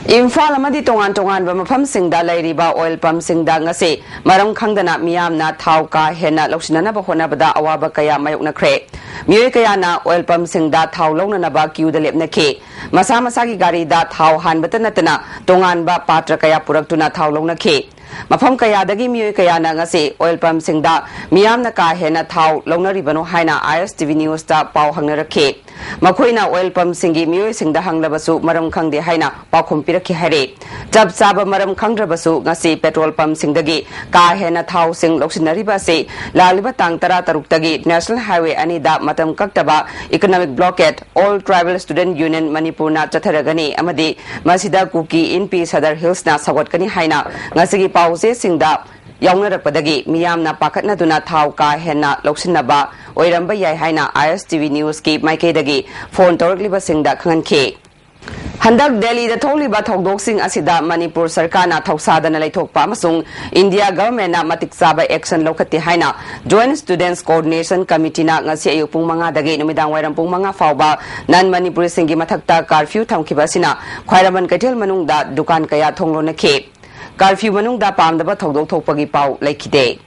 Imphal ꯑꯃꯗꯤ ꯇꯣꯉꯥꯟ ꯇꯣꯉꯥꯟꯕ ꯃꯐꯝꯁꯤꯡꯗ ꯂꯩꯔꯤꯕ oil pumpꯁꯤꯡꯗ ꯉꯁꯤ ꯃꯔꯝ ꯈꯪꯗꯅ ꯃꯤꯌꯥꯝꯅ ꯊꯥꯎ ꯀꯥ ꯍꯦꯟꯅ ꯂꯧꯁꯤꯟꯅꯅꯕ ꯍꯣꯠꯅꯕꯗ ꯑꯋꯥꯕ ꯀꯌꯥ ꯃꯥꯌꯣꯛꯅꯈ꯭ꯔꯦ꯫ ꯃꯤꯑꯣꯏ ꯀꯌꯥꯅ oil pumpꯁꯤꯡꯗ ꯊꯥꯎ ꯂꯧꯅꯅꯕ queueꯗ ꯂꯦꯞꯅꯈꯤ꯫ ꯃꯁꯥ ꯃꯁꯥꯒꯤ ꯒꯥꯔꯤꯗ ꯊꯥꯎ ꯍꯥꯟꯕꯇ ꯅꯠꯇꯅ ꯇꯣꯉꯥꯟꯕ ꯄꯥꯇ꯭ꯔ ꯀꯌꯥ ꯄꯨꯔꯛꯇꯨꯅ ꯊꯥꯎ ꯂꯧꯅꯈꯤ꯫ ꯃꯐꯝ ꯀꯌꯥꯗꯒꯤ ꯃꯤꯑꯣꯏ ꯀꯌꯥꯅ ꯉꯁꯤ oil pumpꯁꯤꯡꯗ ꯃꯤꯌꯥꯝꯅ ꯀꯥ ꯍꯦꯟꯅ ꯊꯥꯎ ꯂꯧꯅꯔꯤꯕꯅꯣ ꯍꯥꯏꯅ ꯑꯥꯏ ꯑꯦꯁ ꯇꯤ ꯚꯤ ꯅ꯭ꯌꯨꯁꯇ ꯄꯥꯎ ꯍꯪꯅꯔꯛꯈꯤ꯫ ꯃꯈꯣꯏꯅ oil pumpꯁꯤꯡꯒꯤ ꯃꯤꯑꯣꯏꯁꯤꯡꯗ ꯍꯪꯂꯕꯁꯨ ꯃꯔꯝ ꯈꯪꯗꯦ ꯍꯥꯏꯅ ꯄꯥꯎꯈꯨꯝ ꯄꯤꯔꯛꯈꯤ ꯍꯥꯏꯔꯦ꯫ ꯆꯞ ꯆꯥꯕ ꯃꯔꯝ ꯈꯪꯗ꯭ꯔꯕꯁꯨ ꯉꯁꯤ petrol pumpꯁꯤꯡꯗꯒꯤ ꯀꯥ ꯍꯦꯟꯅ ꯊꯥꯎꯁꯤꯡ ꯂꯧꯁꯤꯟꯅꯔꯤꯕ ꯑꯁꯤ ꯂꯥꯛꯂꯤꯕ ꯇꯥꯡ ꯇꯔꯥ ꯇꯔꯨꯛꯇꯒꯤ National Highway ꯑꯅꯤꯗ ꯃꯇꯝ ꯀꯛꯇꯕ economic blockade All Tribal Student Union ꯃꯅꯤꯄꯨꯔꯅ ꯆꯠꯊꯔꯒꯅꯤ ꯑꯃꯗꯤ ꯃꯁꯤꯗ ꯀꯨꯀꯤ ꯏꯟꯄꯤ ꯁꯗꯔ ꯍꯤꯜꯁꯅ ꯁꯧꯒꯠꯀꯅꯤ ꯍꯥꯏꯅ ꯉꯁꯤꯒꯤ ꯄꯥꯎꯆꯦꯁꯤꯡꯗ ꯌꯥꯎꯅꯔꯛꯄꯗꯒꯤ ꯃꯤꯌꯥꯝꯅ ꯄꯥꯈꯠꯅꯗꯨꯅ ꯊꯥꯎ ꯀꯥ ꯍꯦꯟꯅ ꯂꯧꯁꯤꯟꯅꯕ ꯑꯣꯏꯔꯝꯕ ꯌꯥꯏ ꯍꯥꯏꯅ ꯑꯥꯏ ꯑꯦꯁ ꯇꯤ ꯚꯤ ꯅ꯭ꯌꯨꯁꯀꯤ ꯃꯥꯏꯀꯩꯗꯒꯤ ꯐꯣꯟ ꯇꯧꯔꯛꯂꯤꯕꯁꯤꯡꯗ ꯈꯪꯍꯟꯈꯤ꯫ ꯍꯟꯗꯛ ꯗꯦꯜꯂꯤꯗ ꯊꯣꯛꯂꯤꯕ ꯊꯧꯗꯣꯛꯁꯤꯡ ꯑꯁꯤꯗ ꯃꯅꯤꯄꯨꯔ ꯁꯔꯀꯥꯔꯅ ꯊꯧꯁꯥꯗꯅ ꯂꯩꯊꯣꯛꯄ ꯑꯃꯁꯨꯡ ꯏꯟꯗꯤꯌꯥ ꯒꯚꯔꯟꯃꯦꯟꯠꯅ ꯃꯇꯤꯛ ꯆꯥꯕ action ꯂꯧꯈꯠꯇꯦ ꯍꯥꯏꯅ Joint Students Coordination Committeeꯅ ꯉꯁꯤ ꯑꯌꯨꯛ ꯄꯨꯡ ꯃꯉꯥꯗꯒꯤ ꯅꯨꯃꯤꯗꯥꯡ ꯋꯥꯏꯔꯝ ꯄꯨꯡ ꯃꯉꯥ ꯐꯥꯎꯕ non Manipuriꯁꯤꯡꯒꯤ ꯃꯊꯛꯇ curfew ꯊꯝꯈꯤꯕ ꯑꯁꯤꯅ ꯈ꯭ꯋꯥꯏꯔꯝꯕꯟ ꯀꯩꯊꯦꯜ ꯃꯅꯨꯡꯗ ꯗꯨꯀꯥꯟ ꯀꯌꯥ ꯊꯣꯡ ꯂꯣꯟꯅꯈꯤ꯫ ꯀꯥꯔꯐ꯭ꯌꯨ ꯃꯅꯨꯡꯗ ꯄꯥꯝꯗꯕ ꯊꯧꯗꯣꯛ ꯊꯣꯛꯄꯒꯤ ꯄꯥꯎ ꯂꯩꯈꯤꯗꯦ꯫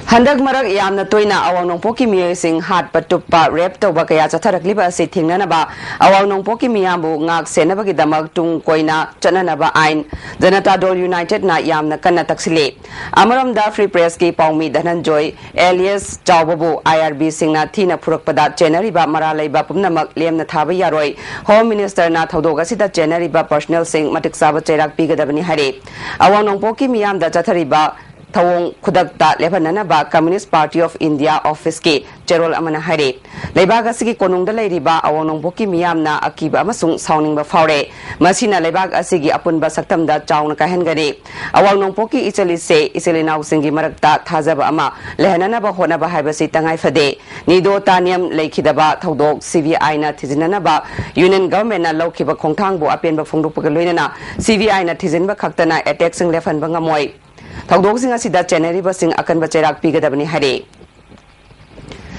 ꯍꯟꯗꯛ ꯃꯔꯛ ꯌꯥꯝꯅ ꯇꯣꯏꯅ ꯑꯋꯥꯡ ꯅꯣꯡꯄꯣꯛꯀꯤ ꯃꯤꯑꯣꯏꯁꯤꯡ ꯍꯥꯠꯄ ꯇꯨꯞꯄ, ꯔꯦꯞ ꯇꯧꯕ ꯀꯌꯥ ꯆꯠꯊꯔꯛꯂꯤꯕ ꯑꯁꯤ ꯊꯤꯡꯅꯅꯕ ꯑꯋꯥꯡ ꯅꯣꯡꯄꯣꯛꯀꯤ ꯃꯤꯌꯥꯝꯕꯨ ꯉꯥꯛ ꯁꯦꯟꯅꯕꯒꯤꯗꯃꯛ ꯇꯨꯡ ꯀꯣꯏꯅ ꯆꯠꯅꯅꯕ ꯑꯥꯏꯟ ꯖꯅꯇꯥ ꯗꯜ ꯌꯨꯅꯥꯏꯇꯦꯗꯅ ꯌꯥꯝꯅ ꯀꯟꯅ ꯇꯛꯁꯤꯜꯂꯤ꯫ ꯑꯃꯔꯣꯝꯗ, ꯐ꯭ꯔꯤ ꯄ꯭ꯔꯦꯁꯀꯤ ꯄꯥꯎꯃꯤ ꯙꯅꯟꯖꯣꯏ ꯑꯦꯂꯤꯌꯁ ꯆꯥꯎꯕꯕꯨ ꯑꯥꯏ ꯑꯥꯔ ꯕꯤꯁꯤꯡꯅ ꯊꯤꯅ ꯐꯨꯔꯛꯄꯗ ꯆꯦꯟꯅꯔꯤꯕ ꯃꯔꯥꯜ ꯂꯩꯕ ꯄꯨꯝꯅꯃꯛ ꯂꯦꯝꯅ ꯊꯥꯕ ꯌꯥꯔꯣꯏ꯫ ꯍꯣꯝ ꯃꯤꯅꯤꯁꯇꯔꯅ ꯊꯧꯗꯣꯛ ꯑꯁꯤꯗ ꯆꯦꯟꯅꯔꯤꯕ ꯄꯔꯁꯅꯦꯜꯁꯤꯡ ꯃꯇꯤꯛ ꯆꯥꯕ ꯆꯩꯔꯥꯛ ꯄꯤꯒꯗꯕꯅꯤ ꯍꯥꯏꯔꯤ꯫ ꯑꯋꯥꯡ ꯅꯣꯡꯄꯣꯛꯀꯤ ꯃꯤꯌꯥꯝꯗ ꯆꯠꯊꯔꯤꯕ ꯊꯧꯑꯣꯡ ꯈꯨꯗꯛꯇ ꯂꯦꯞꯍꯟꯅꯅꯕ Communist Party of India office ꯀꯤ ꯆꯦꯔꯣꯜ ꯑꯃꯅ ꯍꯥꯏꯔꯤ꯫ ꯂꯩꯕꯥꯛ ꯑꯁꯤꯒꯤ ꯀꯣꯅꯨꯡꯗ ꯂꯩꯔꯤꯕ ꯑꯋꯥꯡ ꯅꯣꯡꯄꯣꯛꯀꯤ ꯃꯤꯌꯥꯝꯅ ꯑꯀꯤꯕ ꯑꯃꯁꯨꯡ ꯁꯥꯎꯅꯤꯡꯕ ꯐꯥꯎꯔꯦ꯫ ꯃꯁꯤꯅ ꯂꯩꯕꯥꯛ ꯑꯁꯤꯒꯤ ꯑꯄꯨꯟꯕ ꯁꯛꯇꯝꯗ ꯆꯥꯎꯅ ꯀꯥꯏꯍꯟꯒꯅꯤ꯫ ꯑꯋꯥꯡ ꯅꯣꯡꯄꯣꯛꯀꯤ ꯏꯆꯜ ꯏꯆꯦ, ꯏꯆꯤꯜ ꯏꯅꯥꯎꯁꯤꯡꯒꯤ ꯃꯔꯛꯇ ꯊꯥꯖꯕ ꯑꯃ ꯂꯩꯍꯟꯅꯅꯕ ꯍꯣꯠꯅꯕ ꯍꯥꯏꯕꯁꯤ ꯇꯉꯥꯏ ꯐꯗꯦ꯫ ꯅꯤꯗꯣ ꯇꯥꯅꯤꯌꯝ ꯂꯩꯈꯤꯗꯕ ꯊꯧꯗꯣꯛ ꯁꯤ ꯕꯤ ꯑꯥꯏꯅ ꯊꯤꯖꯤꯟꯅꯅꯕ ꯌꯨꯅꯤꯌꯟ ꯒꯚꯔꯟꯃꯦꯟꯠꯅ ꯂꯧꯈꯤꯕ ꯈꯣꯡꯊꯥꯡꯕꯨ ꯑꯄꯦꯟꯕ ꯐꯣꯡꯗꯣꯛꯄꯒ ꯂꯣꯏꯅꯅ ꯁꯤ ꯕꯤ ꯑꯥꯏꯅ ꯊꯤꯖꯤꯟꯕ ꯈꯛꯇꯅ ꯑꯦꯇꯦꯛꯁꯤꯡ ꯂꯦꯞꯍꯟꯕ ꯉꯝꯃꯣꯏ꯫ ꯊꯧꯗꯣꯛꯁꯤꯡ ꯑꯁꯤꯗ ꯆꯦꯟꯅꯔꯤꯕꯁꯤꯡ ꯑꯀꯟꯕ ꯆꯩꯔꯥꯛ ꯄꯤꯒꯗꯕꯅꯤ ꯍꯥꯏꯔꯤ꯫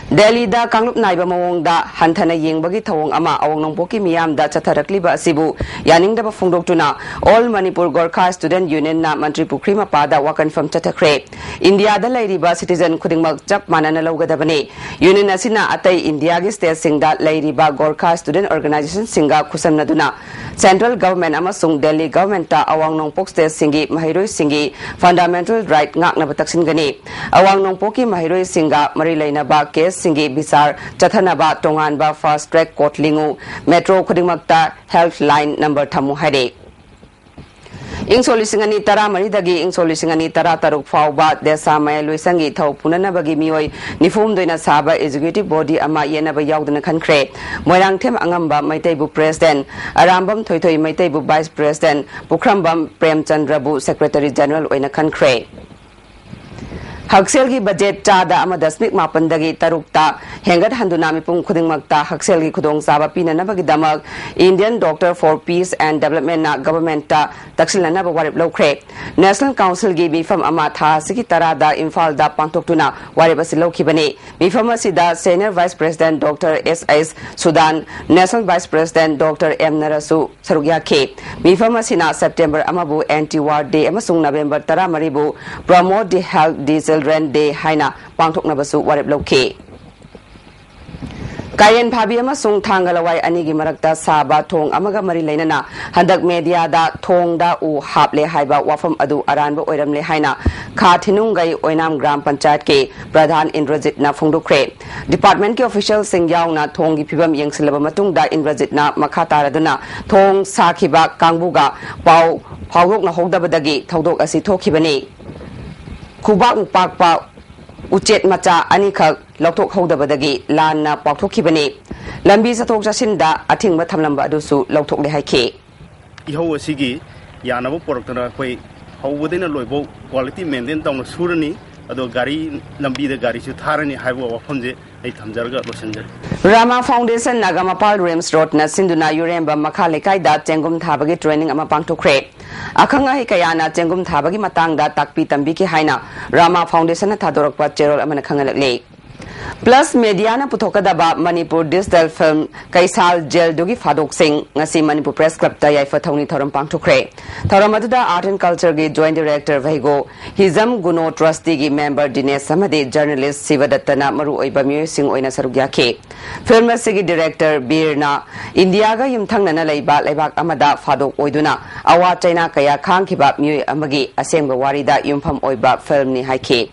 ꯗꯦꯜꯂꯤꯗ ꯀꯥꯡꯂꯨꯞ ꯅꯥꯏꯕ ꯃꯑꯣꯡꯗ ꯍꯟꯊꯅ ꯌꯦꯡꯕꯒꯤ ꯊꯧꯑꯣꯡ ꯑꯃ ꯑꯋꯥꯡ ꯅꯣꯡꯄꯣꯛꯀꯤ ꯃꯤꯌꯥꯝꯗ ꯆꯠꯊꯔꯛꯂꯤꯕ ꯑꯁꯤꯕꯨ ꯌꯥꯅꯤꯡꯗꯕ ꯐꯣꯡꯗꯣꯛꯇꯨꯅ All Manipur Gorkha Student Unionꯅ ꯃꯟꯇ꯭ꯔꯤ ꯄꯨꯈ꯭ꯔꯤ ꯃꯄꯥꯗ ꯋꯥꯀꯟꯐꯝ ꯆꯠꯊꯈ꯭ꯔꯦ꯫ ꯏꯟꯗꯤꯌꯥꯗ ꯂꯩꯔꯤꯕ ꯁꯤꯇꯤꯖꯟ ꯈꯨꯗꯤꯡꯃꯛ ꯆꯞ ꯃꯥꯟꯅꯅ ꯂꯧꯒꯗꯕꯅꯤ꯫ ꯌꯨꯅꯤꯌꯟ ꯑꯁꯤꯅ ꯑꯇꯩ ꯏꯟꯗꯤꯌꯥꯒꯤ ꯁ꯭ꯇꯦꯠꯁꯤꯡꯗ ꯂꯩꯔꯤꯕ ꯒꯣꯔꯈꯥ ꯁ꯭ꯇꯨꯗꯦꯟꯠ ꯑꯣꯔꯒꯅꯥꯏꯖꯦꯁꯟꯁꯤꯡꯒ ꯈꯨꯠꯁꯝꯅꯗꯨꯅ ꯁꯦꯟꯇ꯭ꯔꯦꯜ ꯒꯚꯔꯟꯃꯦꯟꯠ ꯑꯃꯁꯨꯡ ꯗꯦꯜꯂꯤ ꯒꯚꯔꯟꯃꯦꯟꯠꯇ ꯑꯋꯥꯡ ꯅꯣꯡꯄꯣꯛ ꯁ꯭ꯇꯦꯠꯁꯤꯡꯒꯤ ꯃꯍꯩꯔꯣꯏꯁꯤꯡꯒꯤ ꯐꯟꯗꯥꯃꯦꯟꯇꯦꯜ ꯔꯥꯏꯠ ꯉꯥꯛꯅꯕ ꯇꯛꯁꯤꯟꯒꯅꯤ꯫ ꯑꯋꯥꯡ ꯅꯣꯡꯄꯣꯛꯀꯤ ꯃꯍꯩꯔꯣꯏꯁꯤꯡꯒ ꯃꯔꯤ ꯂꯩꯅꯕ ꯀꯦꯁꯁꯤꯡꯒꯤ ꯕꯤꯆꯥꯔ ꯆꯠꯊꯅꯕ ꯇꯣꯉꯥꯟꯕ ꯐꯥꯁ꯭ꯠ ꯇ꯭ꯔꯦꯛ ꯀꯣꯔꯠ ꯂꯤꯡꯉꯨ꯫ ꯃꯦꯇ꯭ꯔꯣ ꯈꯨꯗꯤꯡꯃꯛꯇ ꯍꯦꯜꯞꯂꯥꯏꯟ ꯅꯝꯕꯔ ꯊꯝꯃꯨ ꯍꯥꯏꯔꯤ꯫ ꯏꯪ ꯁꯣꯛ ꯂꯤꯁꯤꯡ ꯑꯅꯤ ꯇꯔꯥꯃꯔꯤꯗꯒꯤ ꯏꯪ ꯁꯣꯛ ꯂꯤꯁꯤꯡ ꯑꯅꯤ ꯇꯔꯥꯇꯔꯨꯛ ꯐꯥꯎꯕ ꯗꯦꯁꯥ ꯃꯌꯥꯏ ꯂꯣꯏꯁꯪꯒꯤ ꯊꯧ ꯄꯨꯅꯅꯕꯒꯤ ꯃꯤꯑꯣꯏ ꯅꯤꯐꯨꯍꯨꯝꯗꯣꯏꯅ ꯁꯥꯕ ꯑꯦꯛꯖꯤꯀ꯭ꯌꯨꯇꯤꯚ ꯕꯣꯗꯤ ꯑꯃ ꯌꯦꯠꯅꯕ ꯌꯥꯎꯗꯅ ꯈꯟꯈ꯭ꯔꯦ꯫ ꯃꯣꯏꯔꯥꯡꯊꯦꯝ ꯑꯉꯝꯕ ꯃꯩꯇꯩꯕꯨ ꯄ꯭ꯔꯦꯁꯤꯗꯦꯟꯠ, ꯑꯔꯥꯝꯕꯝ ꯊꯣꯏꯊꯣꯏ ꯃꯩꯇꯩꯕꯨ ꯚꯥꯏꯁ ꯄ꯭ꯔꯦꯁꯤꯗꯦꯟꯠ, ꯄꯨꯈ꯭ꯔꯝꯕꯝ ꯄ꯭ꯔꯦꯝꯆꯟꯗ꯭ꯔꯕꯨ ꯁꯦꯀ꯭ꯔꯦꯇꯔꯤ ꯖꯦꯅꯔꯦꯜ ꯑꯣꯏꯅ ꯈꯟꯈ꯭ꯔꯦ꯫ ꯍꯛꯁꯦꯜꯒꯤ ꯕꯖꯦꯠ ꯆꯥꯗ ꯑꯃ ꯗꯁꯃꯤꯛ ꯃꯥꯄꯟꯗꯒꯤ ꯇꯔꯨꯛꯇ ꯍꯦꯟꯒꯠꯍꯟꯗꯨꯅ ꯃꯤꯄꯨꯝ ꯈꯨꯗꯤꯡꯃꯛꯇ ꯍꯛꯁꯦꯜꯒꯤ ꯈꯨꯗꯣꯡꯆꯥꯕ ꯄꯤꯅꯅꯕꯒꯤꯗꯃꯛ Indian Doctor for Peace and Development ꯅ government ꯇ ꯇꯛꯁꯤꯟꯅꯅꯕ ꯋꯥꯔꯦꯞ ꯂꯧꯈ꯭ꯔꯦ꯫ National Council ꯒꯤ ꯃꯤꯐꯝ ꯑꯃ ꯊꯥ ꯑꯁꯤꯒꯤ ꯇꯔꯥꯗ ꯏꯝꯐꯥꯜꯗ ꯄꯥꯡꯊꯣꯛꯇꯨꯅ ꯋꯥꯔꯦꯞ ꯑꯁꯤ ꯂꯧꯈꯤꯕꯅꯤ꯫ ꯃꯤꯐꯝ ꯑꯁꯤꯗ Senior Vice President Doctor S S Sudan, National Vice President Doctor M ꯅꯔꯁꯨ ꯁꯔꯨꯛ ꯌꯥꯈꯤ꯫ ꯃꯤꯐꯝ ꯑꯁꯤꯅ September ꯑꯃꯕꯨ Anti War Day ꯑꯃꯁꯨꯡ November ꯇꯔꯥꯃꯔꯤꯕꯨ Promote the Healthy Children Day ꯍꯥꯏꯅ ꯄꯥꯡꯊꯣꯛꯅꯕꯁꯨ ꯋꯥꯔꯦꯞ ꯂꯧꯈꯤ꯫ ꯀꯥꯌꯦꯟ ꯐꯥꯕꯤ ꯑꯃꯁꯨꯡ ꯊꯥꯡꯒ ꯂꯋꯥꯏ ꯑꯅꯤꯒꯤ ꯃꯔꯛꯇ ꯁꯥꯕ ꯊꯣꯡ ꯑꯃꯒ ꯃꯔꯤ ꯂꯩꯅꯅ ꯍꯟꯗꯛ ꯃꯦꯗꯤꯌꯥꯗ ꯊꯣꯡꯗ ꯎ ꯍꯥꯞꯂꯦ ꯍꯥꯏꯕ ꯋꯥꯐꯝ ꯑꯗꯨ ꯑꯔꯥꯟꯕ ꯑꯣꯏꯔꯝꯂꯦ ꯍꯥꯏꯅ ꯈꯥ ꯊꯤꯅꯨꯡꯒꯩ ꯑꯣꯏꯅꯥꯝ ꯒ꯭ꯔꯥꯝ ꯄꯟꯆꯥꯌꯠꯀꯤ ꯄ꯭ꯔꯙꯥꯟ ꯏꯟꯗ꯭ꯔꯖꯤꯠꯅ ꯐꯣꯡꯗꯣꯛꯈ꯭ꯔꯦ꯫ Department ꯀꯤ official ꯁꯤꯡ ꯌꯥꯎꯅ ꯊꯣꯡꯒꯤ ꯐꯤꯕꯝ ꯌꯦꯡꯁꯤꯜꯂꯕ ꯃꯇꯨꯡꯗ ꯏꯟꯗ꯭ꯔꯖꯤꯠꯅ ꯃꯈꯥ ꯇꯥꯔꯗꯨꯅ ꯊꯣꯡ ꯁꯥꯈꯤꯕ ꯀꯥꯡꯕꯨꯒ ꯄꯥꯎ ꯐꯥꯎꯗꯣꯛꯅꯍꯧꯗꯕꯗꯒꯤ ꯊꯧꯗꯣꯛ ꯑꯁꯤ ꯊꯣꯛꯈꯤꯕꯅꯤ꯫ ꯈꯨꯕꯥꯛ ꯄꯥꯛꯄ ꯎꯆꯦꯠ ꯃꯆꯥ ꯑꯅꯤꯈꯛ ꯂꯧꯊꯣꯛꯍꯧꯗꯕꯗꯒꯤ ꯂꯥꯟꯅ ꯄꯥꯛꯊꯣꯛꯈꯤꯕꯅꯤ꯫ ꯂꯝꯕꯤ ꯆꯠꯊꯣꯛ ꯆꯠꯁꯤꯟꯗ ꯑꯊꯤꯡꯕ ꯊꯝꯂꯝꯕ ꯑꯗꯨꯁꯨ ꯂꯧꯊꯣꯛꯂꯦ ꯍꯥꯏꯈꯤ꯫ ꯏꯍꯧ ꯑꯁꯤꯒꯤ ꯌꯥꯅꯕ ꯄꯨꯔꯛꯇꯅ ꯑꯩꯈꯣꯏ ꯍꯧꯕꯗꯩꯅ ꯂꯣꯏꯕꯧ quality maintain ꯇꯧꯅ ꯁꯨꯔꯅꯤ, ꯑꯗꯣ ꯒꯥꯔꯤ ꯂꯝꯕꯤꯗ ꯒꯥꯔꯤꯁꯨ ꯊꯥꯔꯅꯤ ꯍꯥꯏꯕ ꯋꯥꯐꯝꯁꯦ ꯑꯩ ꯊꯝꯖꯔꯒ ꯂꯣꯏꯁꯤꯟꯖꯔꯦ꯫ Rama Foundation ꯅꯥꯒꯥꯃꯄꯥꯜ ꯔꯤꯝꯁ ꯔꯣꯗꯅ ꯁꯤꯟꯗꯨꯅ ꯌꯨꯔꯦꯝꯕꯝ ꯃꯈꯥ ꯂꯩꯀꯥꯏꯗ ꯆꯦꯡꯒꯨꯝ ꯊꯥꯕꯒꯤ training ꯑꯃ ꯄꯥꯡꯊꯣꯛꯈ꯭ꯔꯦ꯫ ꯑꯈꯪ ꯑꯍꯩ ꯀꯌꯥꯅ ꯆꯦꯡꯒꯨꯝ ꯊꯥꯕꯒꯤ ꯃꯇꯥꯡꯗ ꯇꯥꯛꯄꯤ ꯇꯝꯕꯤꯈꯤ ꯍꯥꯏꯅ Rama Foundation ꯅ ꯊꯥꯗꯣꯔꯛꯄ ꯆꯦꯔꯣꯜ ꯑꯃꯅ ꯈꯪꯍꯜꯂꯛꯂꯤ꯫ Plus Media ꯅ ꯄꯨꯊꯣꯛꯀꯗꯕ ꯃꯅꯤꯄꯨꯔ digital film ꯀꯩꯁꯥꯜ ꯖꯦꯜꯗꯨꯒꯤ ꯐꯥꯗꯣꯛꯁꯤꯡ ꯉꯁꯤ ꯃꯅꯤꯄꯨꯔ Press Club ꯇ ꯌꯥꯏꯐ ꯊꯧꯅꯤ ꯊꯧꯔꯝ ꯄꯥꯡꯊꯣꯛꯈ꯭ꯔꯦ꯫ ꯊꯧꯔꯝ ꯑꯗꯨꯗ Art and Culture ꯒꯤ Joint Director ꯚꯩꯒꯣ, ꯍꯤꯖꯝ ꯒꯨꯅꯣ Trust ꯒꯤ member ꯗꯤꯅꯦꯁ ꯑꯃꯗꯤ journalist ꯁꯤꯕꯗꯠꯇꯅ ꯃꯔꯨꯑꯣꯏꯕ ꯃꯤꯑꯣꯏꯁꯤꯡ ꯑꯣꯏꯅ ꯁꯔꯨꯛ ꯌꯥꯈꯤ꯫ Film ꯑꯁꯤꯒꯤ director ꯕꯤꯔꯅ ꯏꯟꯗꯤꯌꯥꯒ ꯌꯨꯝꯊꯪꯅꯅ ꯂꯩꯕ ꯂꯩꯕꯥꯛ ꯑꯃꯗ ꯐꯥꯗꯣꯛ ꯑꯣꯏꯗꯨꯅ ꯑꯋꯥ ꯆꯩꯅꯥ ꯀꯌꯥ ꯈꯥꯡꯈꯤꯕ ꯃꯤꯑꯣꯏ ꯑꯃꯒꯤ ꯑꯁꯦꯡꯕ ꯋꯥꯔꯤꯗ ꯌꯨꯝꯐꯝ ꯑꯣꯏꯕ film ꯅꯤ ꯍꯥꯏꯈꯤ꯫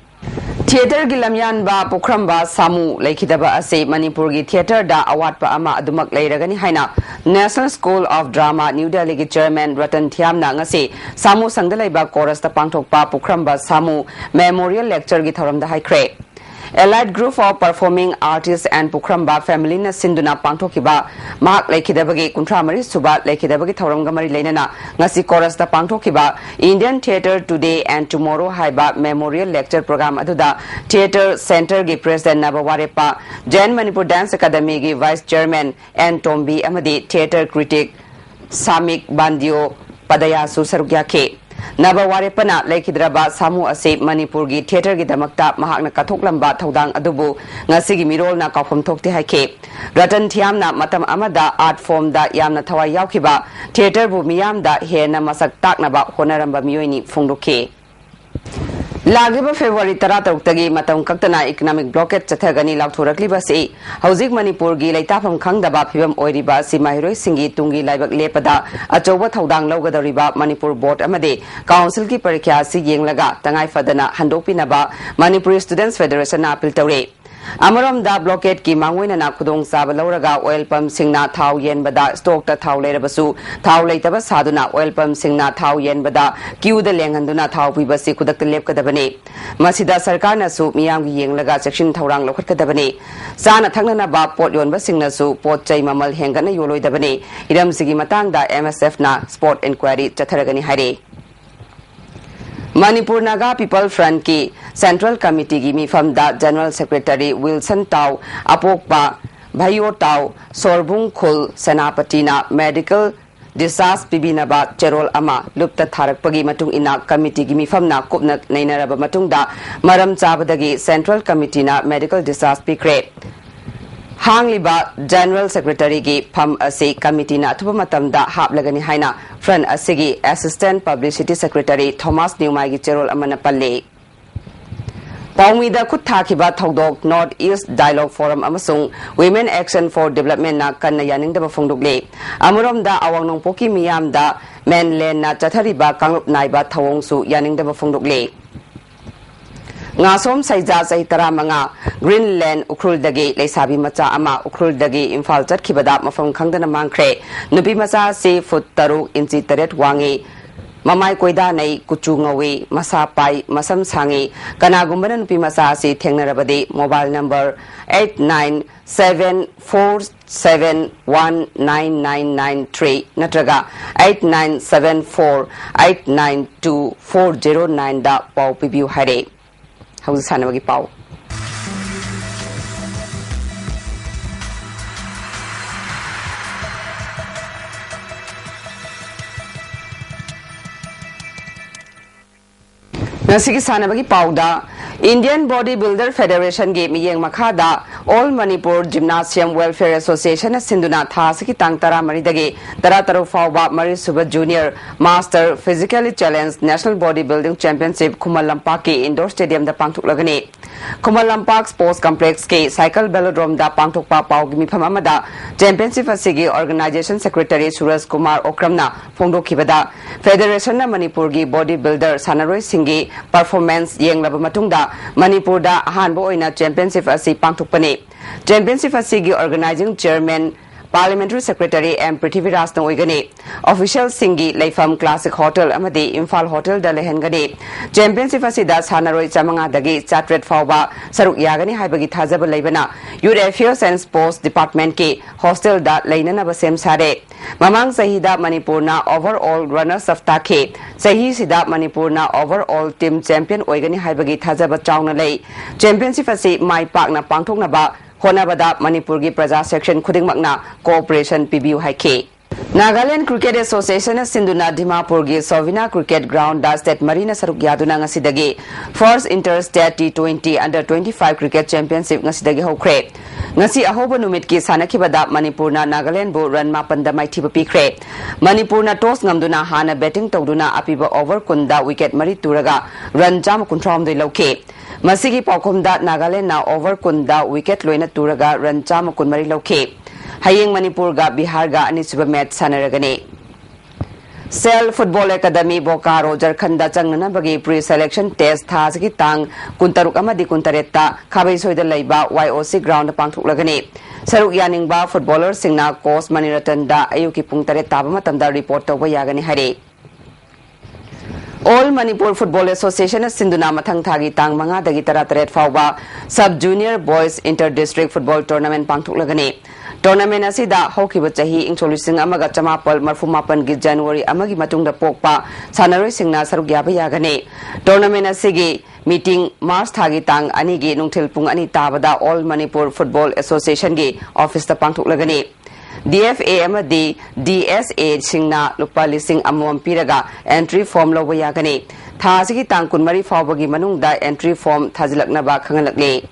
Theatre ꯒꯤ ꯂꯝꯌꯥꯟꯕ ꯄꯨꯈ꯭ꯔꯝꯕ ꯁꯥꯃꯨ ꯂꯩꯈꯤꯗꯕ ꯑꯁꯤ ꯃꯅꯤꯄꯨꯔꯒꯤ theatre ꯗ ꯑꯋꯥꯠꯄ ꯑꯃ ꯑꯗꯨꯃꯛ ꯂꯩꯔꯒꯅꯤ ꯍꯥꯏꯅ National School of Drama New Delhi ꯒꯤ chairman ꯔꯇꯟ ꯊꯤꯌꯥꯝꯅ ꯉꯁꯤ ꯁꯥꯃꯨ ꯁꯪꯗ ꯂꯩꯕ chorus ꯇ ꯄꯥꯡꯊꯣꯛꯄ ꯄꯨꯈ꯭ꯔꯝꯕ ꯁꯥꯃꯨ memorial lecture ꯒꯤ ꯊꯧꯔꯝꯗ ꯍꯥꯏꯈ꯭ꯔꯦ꯫ Elite Group of Performing Artists and ꯄꯨꯈ꯭ꯔꯝꯕ Family ꯅ ꯁꯤꯟꯗꯨꯅ ꯄꯥꯡꯊꯣꯛꯈꯤꯕ ꯃꯍꯥꯛ ꯂꯩꯈꯤꯗꯕꯒꯤ ꯀꯨꯟꯊ꯭ꯔꯥ ꯃꯔꯤ ꯁꯨꯕ ꯂꯩꯈꯤꯗꯕꯒꯤ ꯊꯧꯔꯝꯒ ꯃꯔꯤ ꯂꯩꯅꯅ ꯉꯁꯤ ꯀꯣꯔꯁꯇ ꯄꯥꯡꯊꯣꯛꯈꯤꯕ Indian Theatre Today and Tomorrow ꯍꯥꯏꯕ Memorial Lecture Program ꯑꯗꯨꯗ Theatre Centre ꯒꯤ President ꯅꯕ ꯋꯥꯔꯦꯞꯄ, Jain Manipur Dance Academy ꯒꯤ Vice Chairman ꯑꯦꯟ ꯇꯣꯝꯕꯤ ꯑꯃꯗꯤ Theatre Critic ꯁꯥꯃꯤꯛ ꯕꯥꯟꯗꯤꯌꯣ ꯄꯗꯌꯥꯁꯨ ꯁꯔꯨꯛ ꯌꯥꯈꯤ꯫ ꯅꯕ ꯋꯥꯔꯦꯞꯄꯅ ꯂꯩꯈꯤꯗ꯭ꯔꯕ ꯁꯥꯃꯨ ꯑꯁꯤ ꯃꯅꯤꯄꯨꯔꯒꯤ theatre ꯒꯤꯗꯃꯛꯇ ꯃꯍꯥꯛꯅ ꯀꯠꯊꯣꯛꯂꯝꯕ ꯊꯧꯗꯥꯡ ꯑꯗꯨꯕꯨ ꯉꯁꯤꯒꯤ ꯃꯤꯔꯣꯜꯅ ꯀꯥꯎꯐꯝ ꯊꯣꯛꯇꯦ ꯍꯥꯏꯈꯤ꯫ ꯔꯇꯟ ꯊꯤꯌꯥꯝꯅ ꯃꯇꯝ ꯑꯃꯗ art form ꯗ ꯌꯥꯝꯅ ꯊꯋꯥꯏ ꯌꯥꯎꯈꯤꯕ, theatre ꯕꯨ ꯃꯤꯌꯥꯝꯗ ꯍꯦꯟꯅ ꯃꯁꯛ ꯇꯥꯛꯅꯕ ꯍꯣꯠꯅꯔꯝꯕ ꯃꯤꯑꯣꯏꯅꯤ ꯐꯣꯡꯗꯣꯛꯈꯤ꯫ ꯂꯥꯛꯂꯤꯕ February ꯇꯔꯥꯇꯔꯨꯛꯇꯒꯤ ꯃꯇꯝ ꯀꯛꯇꯅ economic blockade ꯆꯠꯊꯒꯅꯤ ꯂꯥꯎꯊꯣꯔꯛꯂꯤꯕ ꯑꯁꯤ ꯍꯧꯖꯤꯛ ꯃꯅꯤꯄꯨꯔꯒꯤ ꯂꯩꯇꯥꯐꯝ ꯈꯪꯗꯕ ꯐꯤꯕꯝ ꯑꯣꯏꯔꯤꯕ ꯑꯁꯤ ꯃꯍꯩꯔꯣꯏꯁꯤꯡꯒꯤ ꯇꯨꯡꯒꯤ ꯂꯥꯏꯕꯛ ꯂꯦꯞꯄꯗ ꯑꯆꯧꯕ ꯊꯧꯗꯥꯡ ꯂꯧꯒꯗꯧꯔꯤꯕ ꯃꯅꯤꯄꯨꯔ ꯕꯣꯔꯗ ꯑꯃꯗꯤ ꯀꯥꯎꯟꯁꯤꯜꯒꯤ ꯄꯔꯤꯈ꯭ꯌꯥ ꯑꯁꯤ ꯌꯦꯡꯂꯒ ꯇꯉꯥꯏ ꯐꯗꯅ ꯍꯟꯗꯣꯛꯄꯤꯅꯕ ꯃꯅꯤꯄꯨꯔꯤ Students Federation ꯅ appeal ꯇꯧꯔꯦ꯫ ꯑꯃꯔꯣꯝꯗ blockade ꯀꯤ ꯃꯥꯡꯑꯣꯏꯅꯅ ꯈꯨꯗꯣꯡꯆꯥꯕ ꯂꯧꯔꯒ oil pump ꯁꯤꯡꯅ ꯊꯥꯎ ꯌꯦꯟꯕꯗ stock ꯇ ꯊꯥꯎ ꯂꯩꯔꯕꯁꯨ ꯊꯥꯎ ꯂꯩꯇꯕ ꯁꯥꯗꯨꯅ oil pump ꯁꯤꯡꯅ ꯊꯥꯎ ꯌꯦꯟꯕꯗ queue ꯗ ꯂꯦꯡꯍꯟꯗꯨꯅ ꯊꯥꯎ ꯄꯤꯕꯁꯤ ꯈꯨꯗꯛꯇ ꯂꯦꯞꯀꯗꯕꯅꯤ꯫ ꯃꯁꯤꯗ ꯁꯔꯀꯥꯔꯅꯁꯨ ꯃꯤꯌꯥꯝꯒꯤ ꯌꯦꯡꯂꯒ ꯆꯦꯛꯁꯤꯟ ꯊꯧꯔꯥꯡ ꯂꯧꯈꯠꯀꯗꯕꯅꯤ꯫ ꯆꯥꯅ ꯊꯛꯅꯅꯕ ꯄꯣꯠ ꯌꯣꯟꯕꯁꯤꯡꯅꯁꯨ ꯄꯣꯠ ꯆꯩ ꯃꯃꯜ ꯍꯦꯟꯒꯠꯅ ꯌꯣꯜꯂꯣꯏꯗꯕꯅꯤ꯫ ꯍꯤꯔꯝꯁꯤꯒꯤ ꯃꯇꯥꯡꯗ M S F ꯅ spot enquiry ꯆꯠꯊꯔꯒꯅꯤ ꯍꯥꯏꯔꯤ꯫ ꯃꯅꯤꯄꯨꯔ ꯅꯥꯒꯥ People Front ꯀꯤ Central Committee ꯒꯤ ꯃꯤꯐꯝꯗ General Secretary ꯋꯤꯜꯁꯟ ꯇꯥꯎ, ꯑꯄꯣꯛꯄ ꯚꯌꯣ ꯇꯥꯎ, ꯁꯣꯔꯕꯨꯡ ꯈꯨꯜ ꯁꯦꯅꯥꯄꯇꯤꯅ medical discharge ꯄꯤꯕꯤꯅꯕ ꯆꯦꯔꯣꯜ ꯑꯃ ꯂꯨꯞꯇ ꯊꯥꯔꯛꯄꯒꯤ ꯃꯇꯨꯡ ꯏꯟꯅ committee ꯒꯤ ꯃꯤꯐꯝꯅ ꯀꯨꯞꯅ ꯅꯩꯅꯔꯕ ꯃꯇꯨꯡꯗ ꯃꯔꯝ ꯆꯥꯕꯗꯒꯤ Central Committee ꯅ medical discharge ꯄꯤꯈ꯭ꯔꯦ꯫ ꯍꯥꯡꯂꯤꯕ General Secretary ꯒꯤ ꯐꯝ ꯑꯁꯤ committee ꯅ ꯑꯊꯨꯕ ꯃꯇꯝꯗ ꯍꯥꯞꯂꯒꯅꯤ ꯍꯥꯏꯅ Front ꯑꯁꯤꯒꯤ Assistant Publicity Secretary ꯊꯣꯃꯥꯁ ꯅ꯭ꯌꯨꯃꯥꯏꯒꯤ ꯆꯦꯔꯣꯜ ꯑꯃꯅ ꯄꯜꯂꯤ꯫ ꯄꯥꯎꯃꯤꯗ ꯈꯨꯠ ꯊꯥꯈꯤꯕ ꯊꯧꯗꯣꯛ North East Dialogue Forum ꯑꯃꯁꯨꯡ Women Action for Development ꯅ ꯀꯟꯅ ꯌꯥꯅꯤꯡꯗꯕ ꯐꯣꯡꯗꯣꯛꯂꯤ꯫ ꯑꯃꯔꯣꯝꯗ ꯑꯋꯥꯡ ꯅꯣꯡꯄꯣꯛꯀꯤ ꯃꯤꯌꯥꯝꯗ mainland ꯅ ꯆꯠꯊꯔꯤꯕ ꯀꯥꯡꯂꯨꯞ ꯅꯥꯏꯕ ꯊꯧꯑꯣꯡꯁꯨ ꯌꯥꯅꯤꯡꯗꯕ ꯐꯣꯡꯗꯣꯛꯂꯤ꯫ ꯉꯥꯁꯣꯝ ꯁꯩꯖꯥ, ꯆꯍꯤ ꯇꯔꯥꯃꯉꯥ, Greenland, ꯎꯈ꯭ꯔꯨꯜꯗꯒꯤ ꯂꯩꯁꯥꯕꯤ ꯃꯆꯥ ꯑꯃ ꯎꯈ꯭ꯔꯨꯜꯗꯒꯤ ꯏꯝꯐꯥꯜ ꯆꯠꯈꯤꯕꯗ ꯃꯐꯝ ꯈꯪꯗꯅ ꯃꯥꯡꯈ꯭ꯔꯦ꯫ ꯅꯨꯄꯤ ꯃꯆꯥ ꯑꯁꯤ ꯐꯨꯠ ꯇꯔꯨꯛ ꯏꯟꯆꯤ ꯇꯔꯦꯠ ꯋꯥꯡꯏ꯫ ꯃꯃꯥꯏ ꯀꯣꯏꯗꯥꯅꯩ, ꯀꯨꯆꯨ ꯉꯧꯏ, ꯃꯁꯥ ꯄꯥꯏ, ꯃꯁꯝ ꯁꯥꯡꯏ꯫ ꯀꯅꯥꯒꯨꯝꯕꯅ ꯅꯨꯄꯤ ꯃꯆꯥ ꯑꯁꯤ ꯊꯦꯡꯅꯔꯕꯗꯤ mobile number eight nine seven four seven one nine nine nine three ꯅꯠꯇ꯭ꯔꯒ eight nine seven four eight nine two four zero nine ꯗ ꯄꯥꯎ ꯄꯤꯕꯤꯌꯨ ꯍꯥꯏꯔꯦ꯫ ꯍꯧꯖꯤꯛ ꯁꯥꯟꯅꯕꯒꯤ ꯄꯥꯎ꯫ ꯉꯁꯤꯒꯤ ꯁꯥꯟꯅꯕꯒꯤ ꯄꯥꯎꯗ, Indian Body Builder Federation ꯒꯤ ꯃꯤꯠꯌꯦꯡ ꯃꯈꯥꯗ All Manipur Gymnasium Welfare Association ꯅ ꯁꯤꯟꯗꯨꯅ ꯊꯥ ꯑꯁꯤꯒꯤ ꯇꯥꯡ ꯇꯔꯥꯃꯔꯤꯗꯒꯤ ꯇꯔꯥꯇꯔꯨꯛ ꯐꯥꯎꯕ ꯃꯔꯤꯁꯨꯕ Junior Master Physically Challenge National Body Building Championship ꯈꯨꯃꯟ ꯂꯝꯄꯥꯛꯀꯤ indoor stadium ꯗ ꯄꯥꯡꯊꯣꯛꯂꯒꯅꯤ꯫ ꯈꯨꯃꯟ ꯂꯝꯄꯥꯛ Sports Complex ꯀꯤ Cycle Velodrome ꯗ ꯄꯥꯡꯊꯣꯛꯄ ꯄꯥꯎꯒꯤ ꯃꯤꯐꯝ ꯑꯃꯗ championship ꯑꯁꯤꯒꯤ organization secretary ꯁꯨꯔꯖ ꯀꯨꯃꯥꯔ ꯑꯣꯀ꯭ꯔꯝꯅ ꯐꯣꯡꯗꯣꯛꯈꯤꯕꯗ, federation ꯅ ꯃꯅꯤꯄꯨꯔꯒꯤ body builder ꯁꯥꯟꯅꯔꯣꯏꯁꯤꯡꯒꯤ performance ꯌꯦꯡꯂꯕ ꯃꯇꯨꯡꯗ ꯃꯅꯤꯄꯨꯔꯗ ꯑꯍꯥꯟꯕ ꯑꯣꯏꯅ championship ꯑꯁꯤ ꯄꯥꯡꯊꯣꯛꯄꯅꯤ꯫ Championship ꯑꯁꯤꯒꯤ organizing chairman Parliamentary Secretary M ꯄ꯭ꯔꯤꯊꯤꯕꯤꯔꯥꯖꯅ ꯑꯣꯏꯒꯅꯤ꯫ Official ꯁꯤꯡꯒꯤ ꯂꯩꯐꯝ Classic Hotel ꯑꯃꯗꯤ ꯏꯝꯐꯥꯜ Hotel ꯗ ꯂꯩꯍꯟꯒꯅꯤ꯫ Championship ꯑꯁꯤꯗ ꯁꯥꯟꯅꯔꯣꯏ ꯆꯥꯃꯉꯥꯗꯒꯤ ꯆꯥꯇ꯭ꯔꯦꯠ ꯐꯥꯎꯕ ꯁꯔꯨꯛ ꯌꯥꯒꯅꯤ ꯍꯥꯏꯕꯒꯤ ꯊꯥꯖꯕ ꯂꯩꯕꯅ Youth Affairs and Sports Department ꯀꯤ hostel ꯗ ꯂꯩꯅꯅꯕ ꯁꯦꯝ ꯁꯥꯔꯦ꯫ ꯃꯃꯥꯡ ꯆꯍꯤꯗ ꯃꯅꯤꯄꯨꯔꯅ overall runners up ꯇꯥꯈꯤ꯫ ꯆꯍꯤꯁꯤꯗ ꯃꯅꯤꯄꯨꯔꯅ overall team champion ꯑꯣꯏꯒꯅꯤ ꯍꯥꯏꯕꯒꯤ ꯊꯥꯖꯕ ꯆꯥꯎꯅ ꯂꯩ꯫ Championship ꯑꯁꯤ ꯃꯥꯏ ꯄꯥꯛꯅ ꯄꯥꯡꯊꯣꯛꯅꯕ ꯍꯣꯠꯅꯕꯗ ꯃꯅꯤꯄꯨꯔꯒꯤ ꯄ꯭ꯔꯖꯥ section ꯈꯨꯗꯤꯡꯃꯛꯅ cooperation ꯄꯤꯕꯤꯌꯨ ꯍꯥꯏꯈꯤ꯫ Nagaland Cricket Association ꯅ ꯁꯤꯟꯗꯨꯅ ꯗꯤꯃꯥꯄꯨꯔꯒꯤ Sovina Cricket Ground ꯗ state ꯃꯔꯤꯅ ꯁꯔꯨꯛ ꯌꯥꯗꯨꯅ ꯉꯁꯤꯗꯒꯤ First Inter State T twenty Under twenty five Cricket Championship ꯉꯁꯤꯗꯒꯤ ꯍꯧꯈ꯭ꯔꯦ꯫ ꯉꯁꯤ ꯑꯍꯧꯕ ꯅꯨꯃꯤꯠꯀꯤ ꯁꯥꯟꯅꯈꯤꯕꯗ ꯃꯅꯤꯄꯨꯔꯅ ꯅꯥꯒꯥꯂꯦꯟꯕꯨ run ꯃꯥꯄꯟꯗ ꯃꯥꯏꯊꯤꯕ ꯄꯤꯈ꯭ꯔꯦ꯫ ꯃꯅꯤꯄꯨꯔꯅ toss ꯉꯝꯗꯨꯅ ꯍꯥꯟꯅ batting ꯇꯧꯗꯨꯅ ꯑꯄꯤꯕ over ꯀꯨꯟꯗ wicket ꯃꯔꯤ ꯇꯨꯔꯒ run ꯆꯥꯝꯃ ꯀꯨꯟꯊ꯭ꯔꯥꯍꯨꯝꯗꯣꯏ ꯂꯧꯈꯤ꯫ ꯃꯁꯤꯒꯤ ꯄꯥꯎꯈꯨꯝꯗ ꯅꯥꯒꯥꯂꯦꯟꯅ over ꯀꯨꯟꯗ wicket ꯂꯣꯏꯅ ꯇꯨꯔꯒ run ꯆꯥꯝꯃ ꯀꯨꯟꯃꯔꯤ ꯂꯧꯈꯤ꯫ ꯍꯌꯦꯡ ꯃꯅꯤꯄꯨꯔꯒ ꯕꯤꯍꯥꯔꯒ ꯑꯅꯤꯁꯨꯕ match ꯁꯥꯟꯅꯔꯒꯅꯤ꯫ Cell Football Academy Bokaro ꯖꯔꯈꯟꯗ ꯆꯪꯅꯅꯕꯒꯤ pre-selection test ꯊꯥ ꯑꯁꯤꯒꯤ ꯇꯥꯡ ꯀꯨꯟꯇꯔꯨꯛ ꯑꯃꯗꯤ ꯀꯨꯟꯇꯔꯦꯠꯇ ꯈꯥꯕꯩꯁꯣꯏꯗ ꯂꯩꯕ Y O C ground ꯗ ꯄꯥꯡꯊꯣꯛꯂꯒꯅꯤ꯫ ꯁꯔꯨꯛ ꯌꯥꯅꯤꯡꯕ footballerꯁꯤꯡꯅ coach ꯃꯅꯤꯔꯇꯟꯗ ꯑꯌꯨꯛꯀꯤ ꯄꯨꯡ ꯇꯔꯦꯠ ꯇꯥꯕ ꯃꯇꯝꯗ report ꯇꯧꯕ ꯌꯥꯒꯅꯤ ꯍꯥꯏꯔꯤ꯫ All Manipur Football Association ꯅ ꯁꯤꯟꯗꯨꯅ ꯃꯊꯪ ꯊꯥꯒꯤ ꯇꯥꯡ ꯃꯉꯥꯗꯒꯤ ꯇꯔꯥꯇꯔꯦꯠ ꯐꯥꯎꯕ Sub Junior Boys Inter District Football Tournament ꯄꯥꯡꯊꯣꯛꯂꯒꯅꯤ꯫ Tournament ꯑꯁꯤꯗ ꯍꯧꯈꯤꯕ ꯆꯍꯤ ꯏꯪꯁꯣꯛ ꯂꯤꯁꯤꯡ ꯑꯃꯒ ꯆꯃꯥꯄꯜ ꯃꯔꯐꯨ ꯃꯥꯄꯟꯒꯤ January ꯑꯃꯒꯤ ꯃꯇꯨꯡꯗ ꯄꯣꯛꯄ ꯁꯥꯟꯅꯔꯣꯏꯁꯤꯡꯅ ꯁꯔꯨꯛ ꯌꯥꯕ ꯌꯥꯒꯅꯤ꯫ Tournament ꯑꯁꯤꯒꯤ meeting March ꯊꯥꯒꯤ ꯇꯥꯡ ꯑꯅꯤꯒꯤ ꯅꯨꯡꯊꯤꯜ ꯄꯨꯡ ꯑꯅꯤ ꯇꯥꯕꯗ All Manipur Football Association ꯒꯤ office ꯇ ꯄꯥꯡꯊꯣꯛꯂꯒꯅꯤ꯫ D F A ꯑꯃꯗꯤ D S A ꯁꯤꯡꯅ ꯂꯨꯄꯥ ꯂꯤꯁꯤꯡ ꯑꯃꯃꯝ ꯄꯤꯔꯒ entry form ꯂꯧꯕ ꯌꯥꯒꯅꯤ꯫ ꯊꯥ ꯑꯁꯤꯒꯤ ꯇꯥꯡ ꯀꯨꯟꯃꯔꯤ ꯐꯥꯎꯕꯒꯤ ꯃꯅꯨꯡꯗ entry form ꯊꯥꯖꯤꯜꯂꯛꯅꯕ ꯈꯪꯍꯜꯂꯛꯂꯤ꯫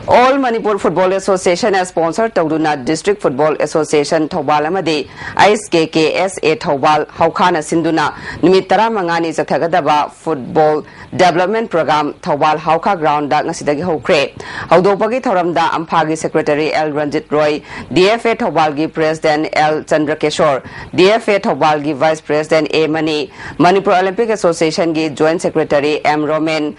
All Manipur Football Association ꯅ sponsor ꯇꯧꯗꯨꯅ District Football Association ꯊꯧꯕꯥꯜ ꯑꯃꯗꯤ H K K S A Thoubal ꯍꯧꯈꯥꯅ ꯁꯤꯟꯗꯨꯅ ꯅꯨꯃꯤꯠ ꯇꯔꯥꯃꯉꯥꯅꯤ ꯆꯠꯊꯒꯗꯕ football development program Thoubal ꯍꯥꯎꯈꯥ ground ꯗ ꯉꯁꯤꯗꯒꯤ ꯍꯧꯈ꯭ꯔꯦ꯫ ꯍꯧꯗꯣꯛꯄꯒꯤ ꯊꯧꯔꯝꯗ ꯑꯝꯐꯥꯒꯤ secretary L Ranjit Roy, D F A ꯊꯧꯕꯥꯜꯒꯤ president L ꯆꯟꯗ꯭ꯔꯀꯦꯁꯣꯔ, D F A ꯊꯧꯕꯥꯜꯒꯤ vice president A Mani, Manipur Olympic Association ꯒꯤ joint secretary M Romen,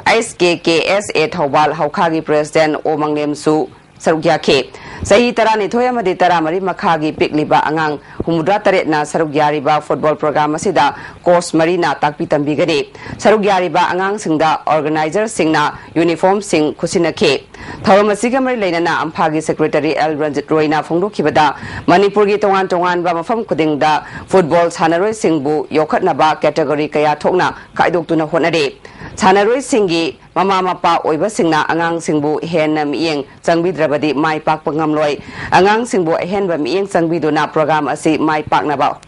H K K S A ꯊꯧꯕꯥꯜ ꯍꯧꯈꯥꯒꯤ president O ꯃꯪꯂꯦꯝꯁꯨ ꯁꯔꯨꯛ ꯌꯥꯈꯤ꯫ ꯆꯍꯤ ꯇꯔꯥꯅꯤꯊꯣꯏ ꯑꯃꯗꯤ ꯇꯔꯥꯃꯔꯤ ꯃꯈꯥꯒꯤ ꯄꯤꯛꯂꯤꯕ ꯑꯉꯥꯡ ꯍꯨꯝꯐꯨꯇꯔꯥ ꯇꯔꯦꯠꯅ ꯁꯔꯨꯛ ꯌꯥꯔꯤꯕ football program ꯑꯁꯤꯗ coach ꯃꯔꯤꯅ ꯇꯥꯛꯄꯤ ꯇꯝꯕꯤꯒꯅꯤ꯫ ꯁꯔꯨꯛ ꯌꯥꯔꯤꯕ ꯑꯉꯥꯡꯁꯤꯡꯗ organizer ꯁꯤꯡꯅ uniform ꯁꯤꯡ ꯈꯨꯠꯁꯤꯟꯅꯈꯤ꯫ ꯊꯧꯔꯝ ꯑꯁꯤꯒ ꯃꯔꯤ ꯂꯩꯅꯅ ꯑꯝꯐꯥꯒꯤ secretary L ꯔꯟꯖꯤꯠ ꯔꯣꯏꯅ ꯐꯣꯡꯗꯣꯛꯈꯤꯕꯗ, ꯃꯅꯤꯄꯨꯔꯒꯤ ꯇꯣꯉꯥꯟ ꯇꯣꯉꯥꯟꯕ ꯃꯐꯝ ꯈꯨꯗꯤꯡꯗ football ꯁꯥꯟꯅꯔꯣꯏꯁꯤꯡꯕꯨ ꯌꯣꯛꯈꯠꯅꯕ category ꯀꯌꯥ ꯊꯣꯛꯅ ꯈꯥꯏꯗꯣꯛꯇꯨꯅ ꯍꯣꯠꯅꯔꯤ꯫ ꯁꯥꯟꯅꯔꯣꯏꯁꯤꯡꯒꯤ ꯃꯃꯥ ꯃꯄꯥ ꯑꯣꯏꯕꯁꯤꯡꯅ ꯑꯉꯥꯡꯁꯤꯡꯕꯨ ꯍꯦꯟꯅ ꯃꯤꯠꯌꯦꯡ ꯆꯪꯕꯤꯗ꯭ꯔꯕꯗꯤ ꯃꯥꯏ ꯄꯥꯛꯄ ꯉꯝꯂꯣꯏ꯫ ꯑꯉꯥꯡꯁꯤꯡꯕꯨ ꯑꯍꯦꯟꯕ ꯃꯤꯠꯌꯦꯡ ꯆꯪꯕꯤꯗꯨꯅ program ꯑꯁꯤ ꯃꯥꯏ ꯄꯥꯛꯅꯕ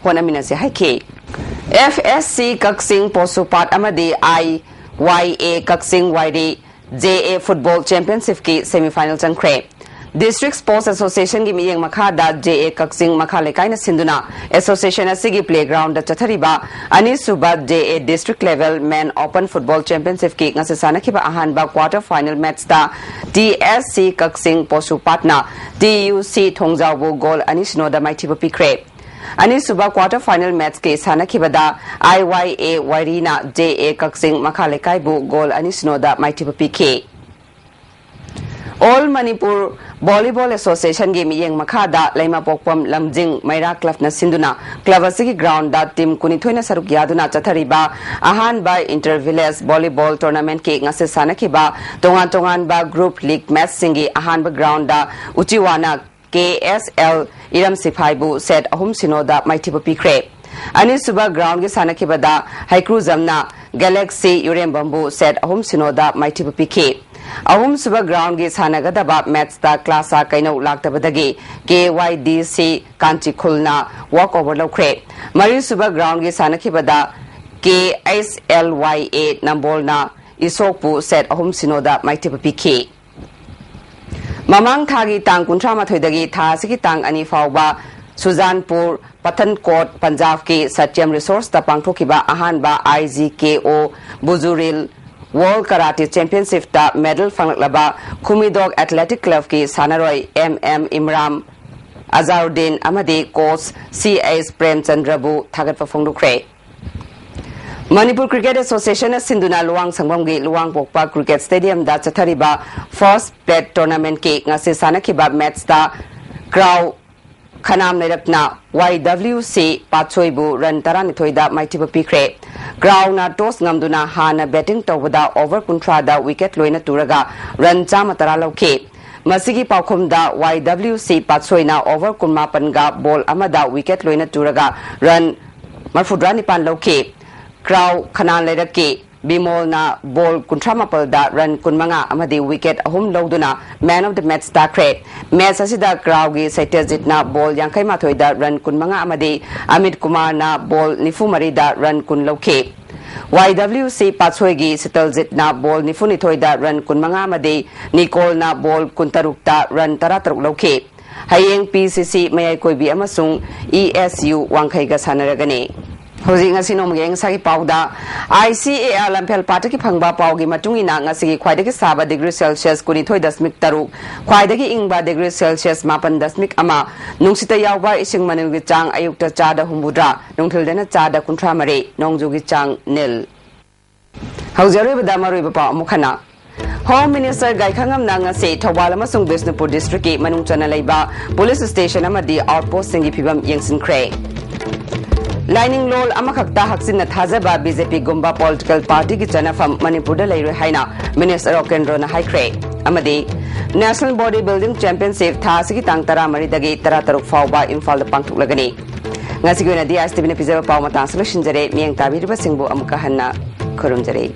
ꯍꯣꯠꯅꯃꯤꯟꯅꯁꯤ ꯍꯥꯏꯈꯤ꯫ F S C ꯀꯛꯆꯤꯡ ꯄꯣꯁꯨꯄꯥꯠ ꯑꯃꯗꯤ I Y A Kakching Wairi J A Football Championship ꯀꯤ semi final ꯆꯪꯈ꯭ꯔꯦ꯫ District Sports Association ꯒꯤ ꯃꯤꯠꯌꯦꯡ ꯃꯈꯥꯗ J A ꯀꯛꯆꯤꯡ ꯃꯈꯥ ꯂꯩꯀꯥꯏꯅ ꯁꯤꯟꯗꯨꯅ association ꯑꯁꯤꯒꯤ playground ꯗ ꯆꯠꯊꯔꯤꯕ ꯑꯅꯤꯁꯨꯕ J A District Level Men Open Football Championship ꯀꯤ ꯉꯁꯤ ꯁꯥꯟꯅꯈꯤꯕ ꯑꯍꯥꯟꯕ quarter final match ꯇ T S C ꯀꯛꯆꯤꯡ ꯄꯣꯁꯨꯄꯥꯠꯅ T U C ꯊꯣꯡꯖꯥꯎꯕꯨ goal ꯑꯅꯤ ꯁꯤꯅꯣꯗ ꯃꯥꯏꯊꯤꯕ ꯄꯤꯈ꯭ꯔꯦ꯫ ꯑꯅꯤꯁꯨꯕ quarter final match ꯀꯤ ꯁꯥꯟꯅꯈꯤꯕꯗ I Y A ꯋꯥꯏꯔꯤꯅ J A ꯀꯛꯆꯤꯡ ꯃꯈꯥ ꯂꯩꯀꯥꯏꯕꯨ goal ꯑꯅꯤ ꯁꯤꯅꯣꯗ ꯃꯥꯏꯊꯤꯕ ꯄꯤꯈꯤ꯫ All Manipur Volleyball Associationꯒꯤ ꯃꯤꯠꯌꯦꯡ ꯃꯈꯥꯗ ꯂꯩꯃꯄꯣꯛꯄꯝ ꯂꯝꯖꯤꯡ ꯃꯩꯔꯥ clubꯅ ꯁꯤꯟꯗꯨꯅ club ꯑꯁꯤꯒꯤ groundꯗ team ꯀꯨꯟꯅꯤꯊꯣꯏꯅ ꯁꯔꯨꯛ ꯌꯥꯗꯨꯅ ꯆꯠꯊꯔꯤꯕ ꯑꯍꯥꯟꯕ inter village volleyball tournamentꯀꯤ ꯉꯁꯤ ꯁꯥꯟꯅꯈꯤꯕ ꯇꯣꯉꯥꯟ ꯇꯣꯉꯥꯟꯕ group league matchꯁꯤꯡꯒꯤ ꯑꯍꯥꯟꯕ groundꯗ ꯎꯆꯤꯋꯥꯅ ꯀꯦ ꯑꯦꯁ ꯑꯦꯜ ꯏꯔꯝ ꯁꯤꯐꯥꯏꯕꯨ set ꯑꯍꯨꯝ ꯁꯤꯅꯣꯗ ꯃꯥꯏꯊꯤꯕ ꯄꯤꯈ꯭ꯔꯦ꯫ ꯑꯅꯤꯁꯨꯕ groundꯒꯤ ꯁꯥꯟꯅꯈꯤꯕꯗ ꯍꯩꯀ꯭ꯔꯨꯖꯝꯅ Galaxy ꯌꯨꯔꯦꯝꯕꯝꯕꯨ set ꯑꯍꯨꯝ ꯁꯤꯅꯣꯗ ꯃꯥꯏꯊꯤꯕ ꯄꯤꯈꯤ꯫ ꯑꯍꯨꯝꯁꯨꯕ groundꯒꯤ ꯁꯥꯟꯅꯒꯗꯕ matchꯇ ꯀ꯭ꯂꯥꯁꯥ ꯀꯩꯅꯧ ꯂꯥꯛꯇꯕꯗꯒꯤ ꯀꯦ ꯋꯥꯏ ꯗꯤ ꯁꯤ ꯀꯥꯟꯆꯤꯈꯨꯜꯅ walk over ꯂꯧꯈ꯭ꯔꯦ꯫ ꯃꯔꯤꯁꯨꯕ groundꯒꯤ ꯁꯥꯟꯅꯈꯤꯕꯗ ꯀꯦ ꯑꯩꯆ ꯑꯦꯜ ꯋꯥꯏ ꯑꯦ ꯅꯝꯕꯣꯜꯅ ꯏꯁꯣꯛꯄꯨ set ꯑꯍꯨꯝ ꯁꯤꯅꯣꯗ ꯃꯥꯏꯊꯤꯕ ꯄꯤꯈꯤ꯫ ꯃꯃꯥꯡ ꯊꯥꯒꯤ ꯇꯥꯡ ꯀꯨꯟꯊ꯭ꯔꯥ ꯃꯥꯊꯣꯏꯗꯒꯤ ꯊꯥ ꯑꯁꯤꯒꯤ ꯇꯥꯡ ꯑꯅꯤ ꯐꯥꯎꯕ ꯁꯨꯖꯥꯟꯄꯨꯔ ꯄꯊꯟꯀꯣꯠ ꯄꯟꯖꯥꯕꯀꯤ ꯁꯇ꯭ꯌꯝ ꯔꯤꯁꯣꯔꯁꯇ ꯄꯥꯡꯊꯣꯛꯈꯤꯕ ꯑꯍꯥꯟꯕ ꯑꯥꯏ ꯖꯤ ꯀꯦ ꯑꯣ ꯕꯨꯖꯨꯔꯤꯜ World Karate Championshipꯇ medal ꯐꯪꯂꯛꯂꯕ ꯈꯨꯃꯤꯗꯣꯛ Athletic Clubꯀꯤ ꯁꯥꯟꯅꯔꯣꯏ ꯑꯦꯝ ꯑꯦꯝ ꯏꯝꯔꯥꯝ, ꯑꯖꯥꯔꯨꯗꯤꯟ ꯑꯃꯗꯤ coach ꯁꯤ ꯑꯩꯆ ꯄ꯭ꯔꯦꯝꯆꯟꯗ꯭ꯔꯕꯨ ꯊꯥꯒꯠꯄ ꯐꯣꯡꯗꯣꯛꯈ꯭ꯔꯦ꯫ ꯃꯅꯤꯄꯨꯔ Cricket Associationꯅ ꯁꯤꯟꯗꯨꯅ ꯂꯨꯋꯥꯡ ꯁꯪꯕꯝꯒꯤ ꯂꯨꯋꯥꯡꯄꯣꯛꯄ cricket stadiumꯗ ꯆꯠꯊꯔꯤꯕ first plate tournamentꯀꯤ ꯉꯁꯤ ꯁꯥꯟꯅꯈꯤꯕ matchꯇ ꯀ꯭ꯔꯥꯎ ꯈꯅꯥꯝ ꯂꯩꯔꯛꯅ ꯋꯥꯏ ꯗꯕ꯭ꯂꯤꯎ ꯁꯤ ꯄꯥꯠꯁꯣꯏꯕꯨ run ꯇꯔꯥꯅꯤꯊꯣꯏꯗ ꯃꯥꯏꯊꯤꯕ ꯄꯤꯈ꯭ꯔꯦ꯫ ꯀ꯭ꯔꯥꯎꯅ toss ꯉꯝꯗꯨꯅ ꯍꯥꯟꯅ batting ꯇꯧꯕꯗ over ꯀꯨꯟꯊ꯭ꯔꯥꯗ wicket ꯂꯣꯏꯅ ꯇꯨꯔꯒ run ꯆꯥꯝꯃ ꯇꯔꯥ ꯂꯧꯈꯤ꯫ ꯃꯁꯤꯒꯤ ꯄꯥꯎꯈꯨꯝꯗ ꯋꯥꯏ ꯗꯕ꯭ꯂꯤꯎ ꯁꯤ ꯄꯥꯠꯁꯣꯏꯅ over ꯀꯨꯟꯃꯥꯄꯟꯒ ball ꯑꯃꯗ wicket ꯂꯣꯏꯅ ꯇꯨꯔꯒ run ꯃꯔꯐꯨꯇꯔꯥ ꯅꯤꯄꯥꯟ ꯂꯧꯈꯤ꯫ ꯀ꯭ꯔꯥꯎ ꯈꯅꯥꯟ ꯂꯩꯔꯛꯀꯤ ꯕꯤꯃꯣꯜꯅ ball ꯀꯨꯟꯊ꯭ꯔꯥ ꯃꯥꯄꯜꯗ run ꯀꯨꯟꯃꯉꯥ ꯑꯃꯗꯤ wicket ꯑꯍꯨꯝ ꯂꯧꯗꯨꯅ man of the match ꯇꯥꯈ꯭ꯔꯦ꯫ Match ꯑꯁꯤꯗ ꯀ꯭ꯔꯥꯎꯒꯤ ꯁꯩꯇ꯭ꯌꯖꯤꯠꯅ ball ꯌꯥꯡꯈꯩ ꯃꯥꯊꯣꯏꯗ run ꯀꯨꯟꯃꯉꯥ ꯑꯃꯗꯤ ꯑꯃꯤꯠ ꯀꯨꯃꯥꯔꯅ ball ꯅꯤꯐꯨ ꯃꯔꯤꯗ run ꯀꯨꯟ ꯂꯧꯈꯤ꯫ ꯋꯥꯏ ꯗꯕ꯭ꯂꯤꯎ ꯁꯤ ꯄꯥꯠꯁꯣꯏꯒꯤ ꯁꯤꯇꯜꯖꯤꯠꯅ ball ꯅꯤꯐꯨ ꯅꯤꯊꯣꯏꯗ run ꯀꯨꯟꯃꯉꯥ ꯑꯃꯗꯤ ꯅꯤꯀꯣꯜꯅ ball ꯀꯨꯟꯇꯔꯨꯛꯇ run ꯇꯔꯥꯇꯔꯨꯛ ꯂꯧꯈꯤ꯫ ꯍꯌꯦꯡ ꯄꯤ ꯁꯤ ꯁꯤ ꯃꯌꯥꯏ ꯀꯣꯏꯕꯤ ꯑꯃꯁꯨꯡ ꯏ ꯑꯦꯁ ꯌꯨ ꯋꯥꯡꯈꯩꯒ ꯁꯥꯟꯅꯔꯒꯅꯤ꯫ ꯍꯧꯖꯤꯛ ꯉꯁꯤ ꯅꯣꯡꯃꯒꯤ ꯑꯌꯤꯡ ꯑꯁꯥꯒꯤ ꯄꯥꯎꯗ, ꯑꯥꯏ ꯁꯤ ꯑꯦ ꯑꯥꯔ ꯂꯝꯐꯦꯜ ꯄꯥꯠꯇꯒꯤ ꯐꯪꯕ ꯄꯥꯎꯒꯤ ꯃꯇꯨꯡ ꯏꯟꯅ ꯉꯁꯤꯒꯤ ꯈ꯭ꯋꯥꯏꯗꯒꯤ ꯁꯥꯕ degree Celsius ꯀꯨꯟꯅꯤꯊꯣꯏ ꯗꯁꯃꯤꯛ ꯇꯔꯨꯛ, ꯈ꯭ꯋꯥꯏꯗꯒꯤ ꯏꯪꯕ degree Celsius ꯃꯥꯄꯟ ꯗꯁꯃꯤꯛ ꯑꯃ, ꯅꯨꯡꯁꯤꯠꯇ ꯌꯥꯎꯕ ꯏꯁꯤꯡ ꯃꯅꯤꯜꯒꯤ ꯆꯥꯡ ꯑꯌꯨꯛꯇ ꯆꯥꯗ ꯍꯨꯝꯐꯨꯇꯔꯥ, ꯅꯨꯡꯊꯤꯜꯗꯅ ꯆꯥꯗ ꯀꯨꯟꯊ꯭ꯔꯥ ꯃꯔꯤ, ꯅꯣꯡꯖꯨꯒꯤ ꯆꯥꯡ ꯅꯤꯜ꯫ ꯍꯧꯖꯤꯛ ꯑꯔꯣꯏꯕꯗ ꯃꯔꯨꯑꯣꯏꯕ ꯄꯥꯎ ꯑꯃꯨꯛ ꯍꯟꯅ꯫ Home Minister ꯒꯥꯏꯈꯪꯉꯝꯅ ꯉꯁꯤ ꯊꯧꯕꯥꯜ ꯑꯃꯁꯨꯡ ꯕꯤꯁꯅꯨꯄꯨꯔ districtꯀꯤ ꯃꯅꯨꯡ ꯆꯟꯅ ꯂꯩꯕ police station ꯑꯃꯗꯤ outpostꯁꯤꯡꯒꯤ ꯐꯤꯕꯝ ꯌꯦꯡꯁꯤꯟꯈ꯭ꯔꯦ꯫ ꯂꯥꯏꯅꯤꯡꯂꯣꯜ ꯑꯃꯈꯛꯇ ꯍꯛꯆꯤꯟꯅ ꯊꯥꯖꯕ BJPꯒꯨꯝꯕ political partyꯒꯤ ꯆꯠꯅꯐꯝ ꯃꯅꯤꯄꯨꯔꯗ ꯂꯩꯔꯣꯏ ꯍꯥꯏꯅ Minister ꯑꯣ ꯀꯦꯟꯗ꯭ꯔꯣꯅ ꯍꯥꯏꯈ꯭ꯔꯦ꯫ ꯑꯃꯗꯤ National Body Building Championship ꯊꯥ ꯑꯁꯤꯒꯤ ꯇꯥꯡ ꯇꯔꯥꯃꯔꯤꯗꯒꯤ ꯇꯔꯥꯇꯔꯨꯛ ꯐꯥꯎꯕ ꯏꯝꯐꯥꯜꯗ ꯄꯥꯡꯊꯣꯛꯂꯒꯅꯤ꯫ ꯉꯁꯤꯒꯤ ꯑꯣꯏꯅꯗꯤ ISTVꯅ ꯄꯤꯖꯕ ꯄꯥꯎ ꯃꯇꯥꯡꯁꯤ ꯂꯣꯏꯁꯤꯟꯖꯔꯦ꯫ ꯃꯤꯠꯌꯦꯡ ꯇꯥꯕꯤꯔꯤꯕꯁꯤꯡꯕꯨ ꯑꯃꯨꯛꯀ ꯍꯟꯅ ꯈꯨꯔꯨꯝꯖꯔꯤ꯫